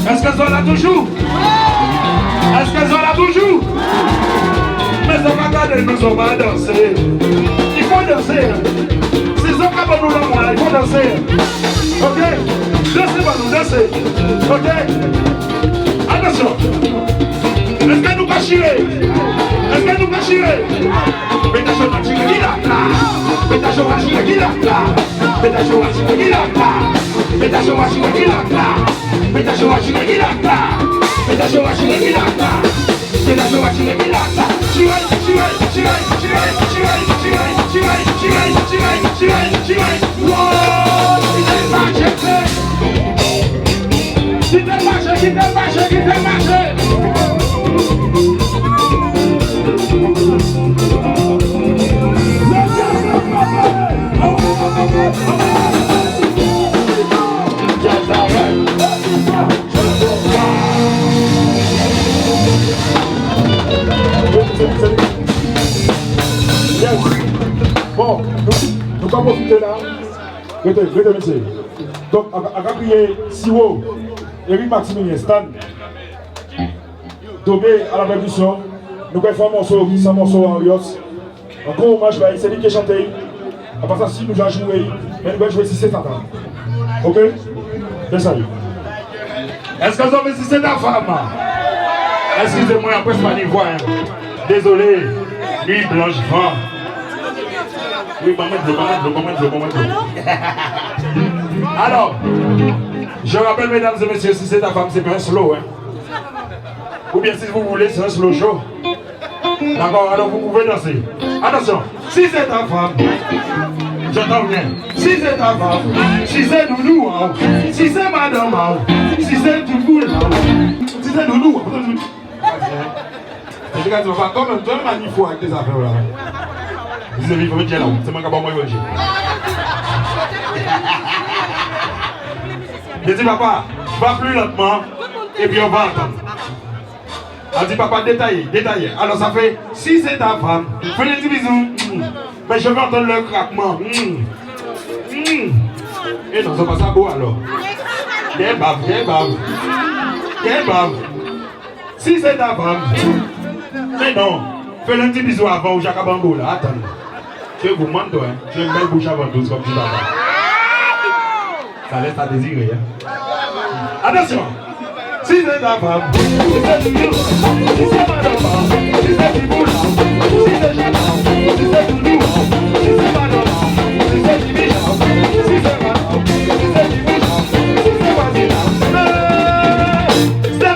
Eskè zò la toujou? Eskè zò la toujou? Mé zò pa gadé nou, zò pa dansé. I fo dansé, en. Si zò ka ban nou lanmou la, i fo dansé, en. Oké? Dansé, ban nou dansé. Oké? Atansyon. Eskè nou ka chiré? Eskè nou ka chiré? Mé dansé, chiré, ki la, la. Mé dansé, chiré, ki la, la. Mé dansé, chiré, ki la, la. Mé dansé, chiré, ki la, la. Mé dansé, chiré, ki la, la. Mé dansé, chiré, ki la, la. Mé dansé, chiré, ki la, la. Chiré, chiré, chiré. Wow, chiré, chiré, chiré. Wow, chiré, chiré. Kité maché, kité maché, kité maché. Yes. Bon, nou, nou ka pwofité la. Rété, rété, mésyé. Donk, a, a, a ka kriyé Siwo, Eric Maximilien, Stan, Domé a la pèrkisyon. Nou ka fè an mòso, sa mòso Arios. Ankò omaj ba li, sé li ki chanté. Apré sa, si nou ja jwé, mé nou va jwé Si sé ta fanm. Oké? Sé sa. Eskè zò vlé Si sé ta fanm? Eskizé mwen, apré, sé pa ni vwa, en. Dézolé. Nuit blanche, van. Wi, ban mwen dlo, ban mwen dlo, ban mwen dlo, ban mwen dlo. Alors, je rappelle, mesdames et messieurs, Si sé ta fanm, c'est pas un slow, hein. Ou bien, si vous voulez, c'est un slow show. D'accord, alors vous pouvez danser. Attention, Si sé ta fanm. Atann byen. Si sé ta fanm, si sé doudou a'w, si sé madanm a'w, si sé ti boul a'w, si sé doudou a'w. Mwen di, papa, kanmenm, kanmenm, an ni fò avèk dé zafè-la. Li di, wi, fò mwen di la, sé mwen ki ba mwen manjé. Li di, papa, va plus lentement, et puis on va entendre. An di, papa, détayé, détayé. Alò, sa fè, si sé ta fanm, fais-lui un petit bisou. Mm. Mais je veux entendre le craquement. Mm. Mm. É non, sa pa sa bo, alò. Dé bav, dé bav. Dé bav. Si sé ta fanm. Mé non, fais-lui un petit bisou avan ou ja ka ba an bo la. Atann. Tu es gourmande, toi, hein. Tu as une belle bouche à ventouse, comme dit papa. Ça laisse à désirer, hein. Attention. Si sé ta fanm, si sé doudou, si sé madanm, si sé ti boul, si sé jen, si sé doudou, si sé madanm, si sé ti bijan, si sé madanm, si sé ti bijan, si sé vwazin. Sé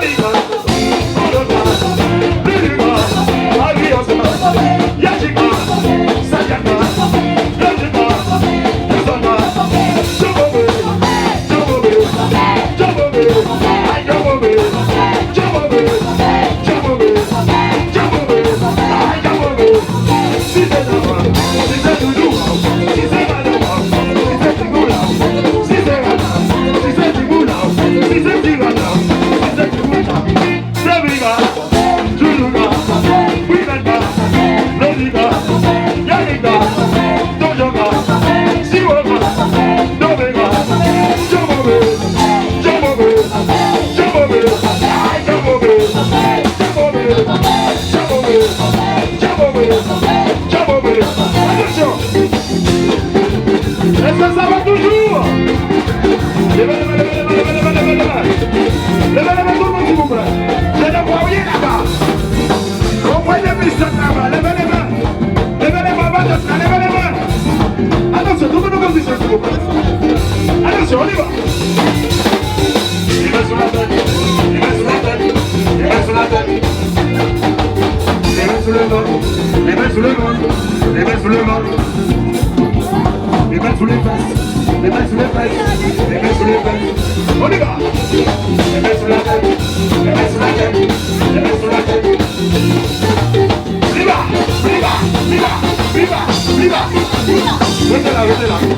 briga, Juluga, Bwibèga, Loliga, Yaliga, Tonjonga, Siwoga, Dobega, Jomobe, Jomobe, Jomobe, ay, Jomobe, Jomobe, Jomobe, Jomobe, Jomobe. Attention. Est-ce que ça va toujours ? Levez, levez, levez, levez. Levez, levez, tout le monde, s'il vous plaît. Je ne vois rien là-bas. Comprenez plus cette là-bas. Levez les mains. Levez les mains, va, levez les mains. Attention, tout le monde en position, s'il vous plaît. Attention, on y va. Les mains sur la tête, les mains sur la tête, les mains sur la tête. Les mains sur le ventre, les mains sur le ventre, les mains sur le ventre. Les mains sous les fesses, les mains sous les fesses, les mains sous les fesses. On y va. Les mains sur la tête, les mains sur la tête, les mains sur la tête. Viva, viva, viva, viva, viva. Restez là, restez là, restez là.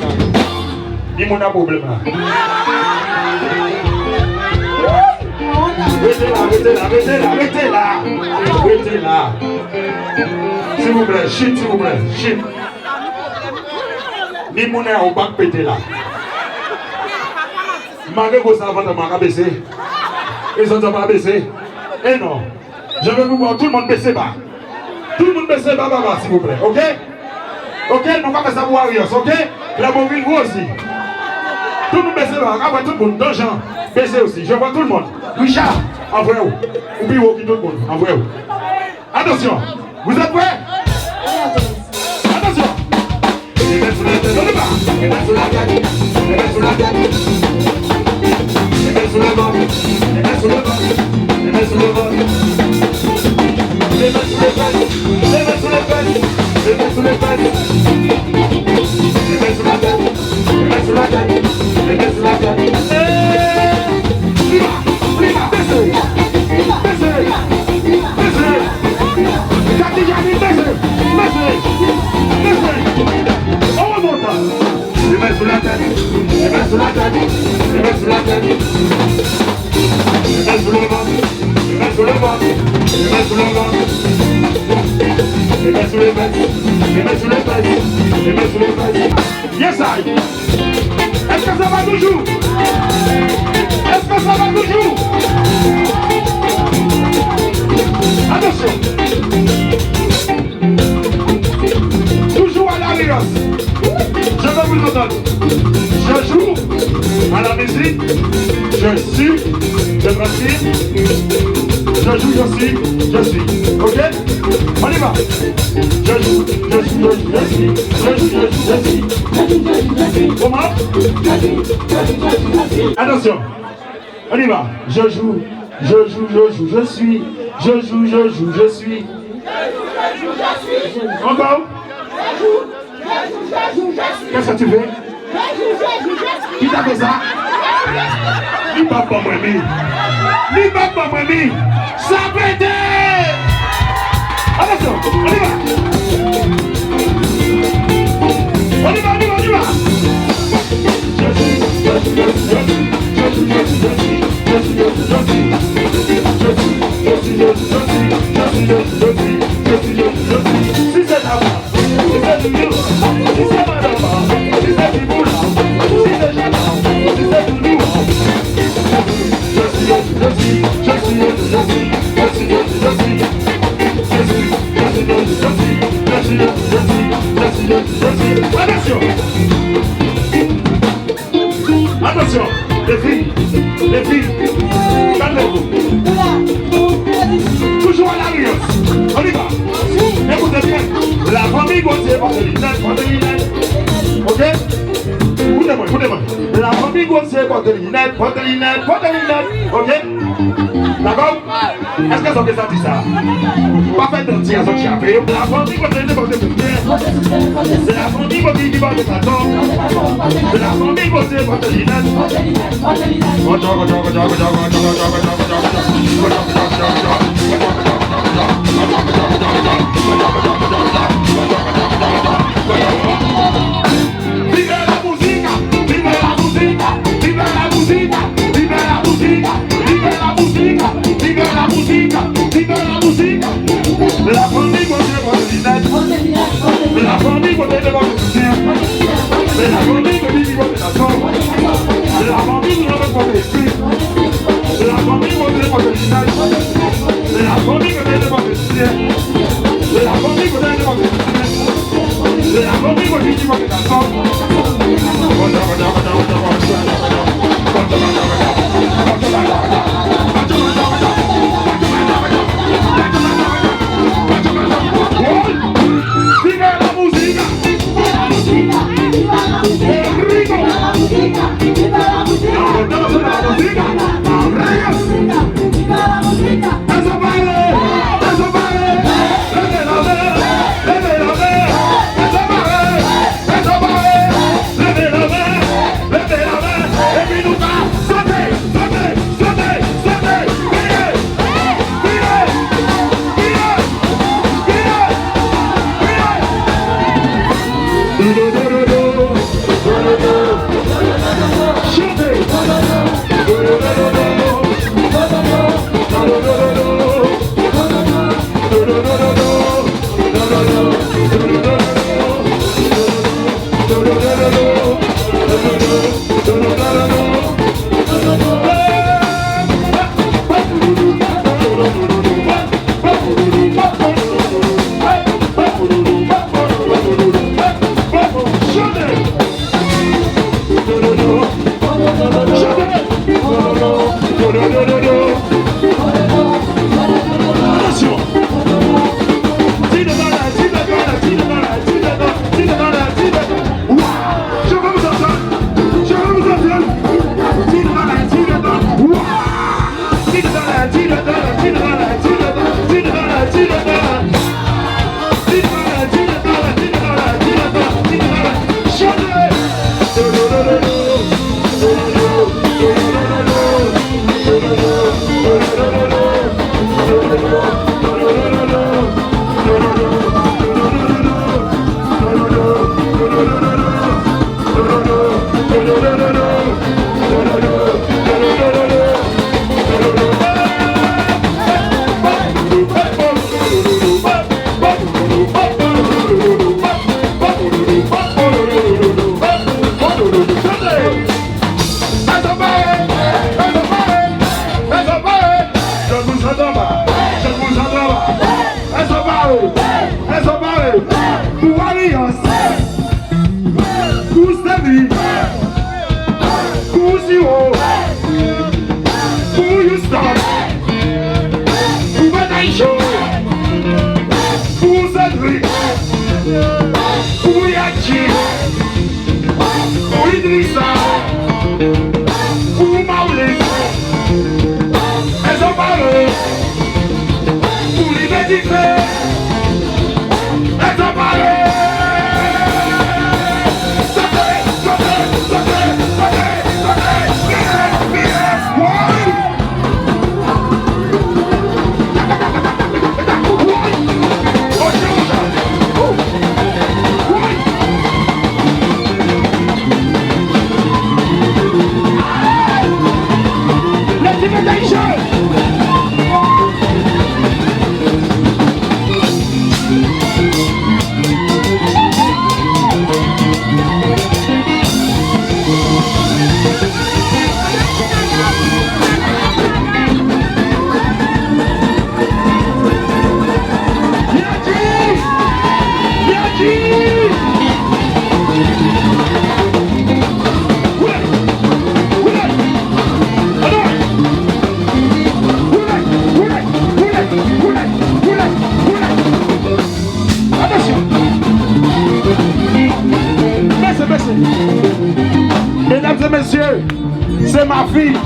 Ni moun a pwoblèm la. Rété la, rété la, rété la, rété la. Rété la. S'il vous plaît, chut, s'il vous plaît, chut. Ni moun a ou pa pété la. Malgré que ça va, mwen ka bésé. É zot, zot pa bésé. É non. Je veux vous voir, tout le monde baissez bas. Tout le monde baissez bas, bas, bas, s'il vous plaît, ok ? Ok, nou ka fè sa pou Arios, ok ? Lèbovil, vous aussi. Tout le monde baissez bas, après tout le monde, Don Jean, baissez aussi. Je vois tout le monde. Richard, envoyez-vous. Oubliez-vous qui tout le monde, envoyez-vous. Attention, vous êtes prêts ? Attention. Les mains sous la tête, on y va. Les mains sous la tête, les mains sous la tête. Les mains sous le ventre, les mains sous le ventre, les mains sous le ventre. Les mains sous les fesses, les mains sous les fesses, les mains sous les fesses. Les mains sous la tête, les mains sous la tête, les mains sous la tête. Hey ! Viva, viva, baissez, baissez, baissez. Kati Djani, baissez, baissez, baissez. On remonte. Les mains sous la tête, les mains sous la tête, les mains sous la tête. Les mains sous le ventre, les mains sous le ventre, les mains sous le ventre. Les mains sous les fesses, les mains sous les fesses, les mains sous les fesses. Yes, I. Est-ce que ça va toujours ? Est-ce que ça va toujours ? Attention. Toujours à la Rios. Je veux vous entendre. Je joue à la musique. Je suis, je pratique. Je joue, je suis, je suis. Ok ? On y va. Je joue, je suis, je suis, je suis. Je joue, je suis, je suis. Comment ? Attention. On y va. Je joue, je joue, je joue, je suis. Je joue, je joue, je suis. Encore. Qu'est-ce que tu veux? Qui t'a fait ça? Li pa ban mwen mi. Li pa ban mwen mi. Ça a pété! Attention, on y va. On y va, on y va, on y va. Si c'est la Attention. Attention, les filles, les filles, calmez-vous. Toujours à la riance. On y va. Écoutez bien. La fanmi Bondyé pòté linèt, pòté linèt. OK? Écoutez-moi, écoutez-moi. La fanmi Bondyé pòté linèt, pòté linèt, pòté linèt. OK? D'accord? Èske zòt ké sa di sa? Pa fè manti a zòt chapé. La fanmi Bondyé pòté linèt. La fanmi Bondyé pòté linèt. Vive la música, vive la música, vive la música, vive la música, vive la música, vive la música, vive la música. La fanmi Bondyé pòté linèt. La fanmi Bondyé pòté linèt. La fanmi Bondyé pòté linèt. La fanmi Bondyé pòté linèt. La fanmi Bondyé pòté linèt. La fanmi Bondyé pòté linèt. Vive la música. Viva la música, viva la música, viva la música, viva la música, viva la música, viva la música. Eso vale, eso vale. Leve la men, leve la men. Eso vale, eso vale. Leve la men, leve la men. Epi nou ka soté, soté, soté, soté. Vire, vire, vire, vire, vire. Esa pa, esa pa, esa pa, pou Alliance, pou Stanley, pou Siro, pou Houston, pou Batay Cho, pou Cédric, pou Yadji, pou Idrissa, pou Maurice, esa pa, pou Liberté, esa pa, esa pa. Mesdames et messieurs, c'est ma fille.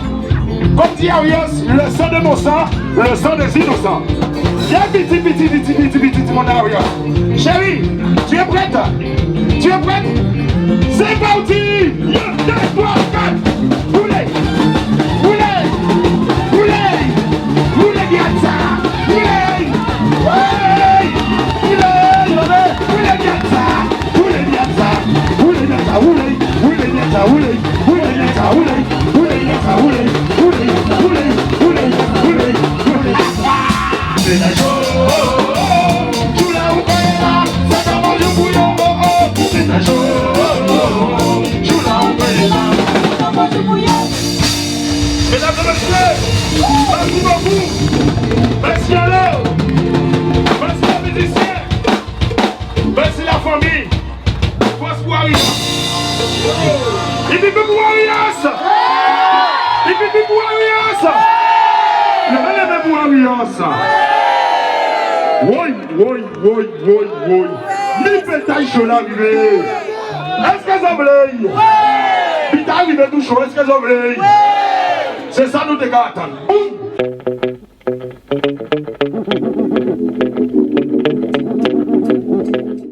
Comme dit Arias, le sang de mon sang, le sang des innocents. Viens, piti, piti, piti, piti, piti, mon Arias. Chérie, tu es prête ? Tu es prête ? C'est parti ! Deux, trois, quatre. Boulé ! Boulé ! Boulé ! Boulé, bien ça ! Boulé ! Boulé ! Boulé, bien ça ! Mesdames et messieurs, merci beaucoup. Merci à l'heure. Merci aux musiciens. Merci la famille. Fòs pou Arias. Ipipi pou Arias. Ipipi pou Arias. Lèvé, lèvé pou Arias. Woy, woy, woy, woy, woy, woy. Ni pétay cho la rivé. Èske zò vlé ? Pétay rivé tou cho, èske zò vlé ? Sé sa nou té ka atann. Boum !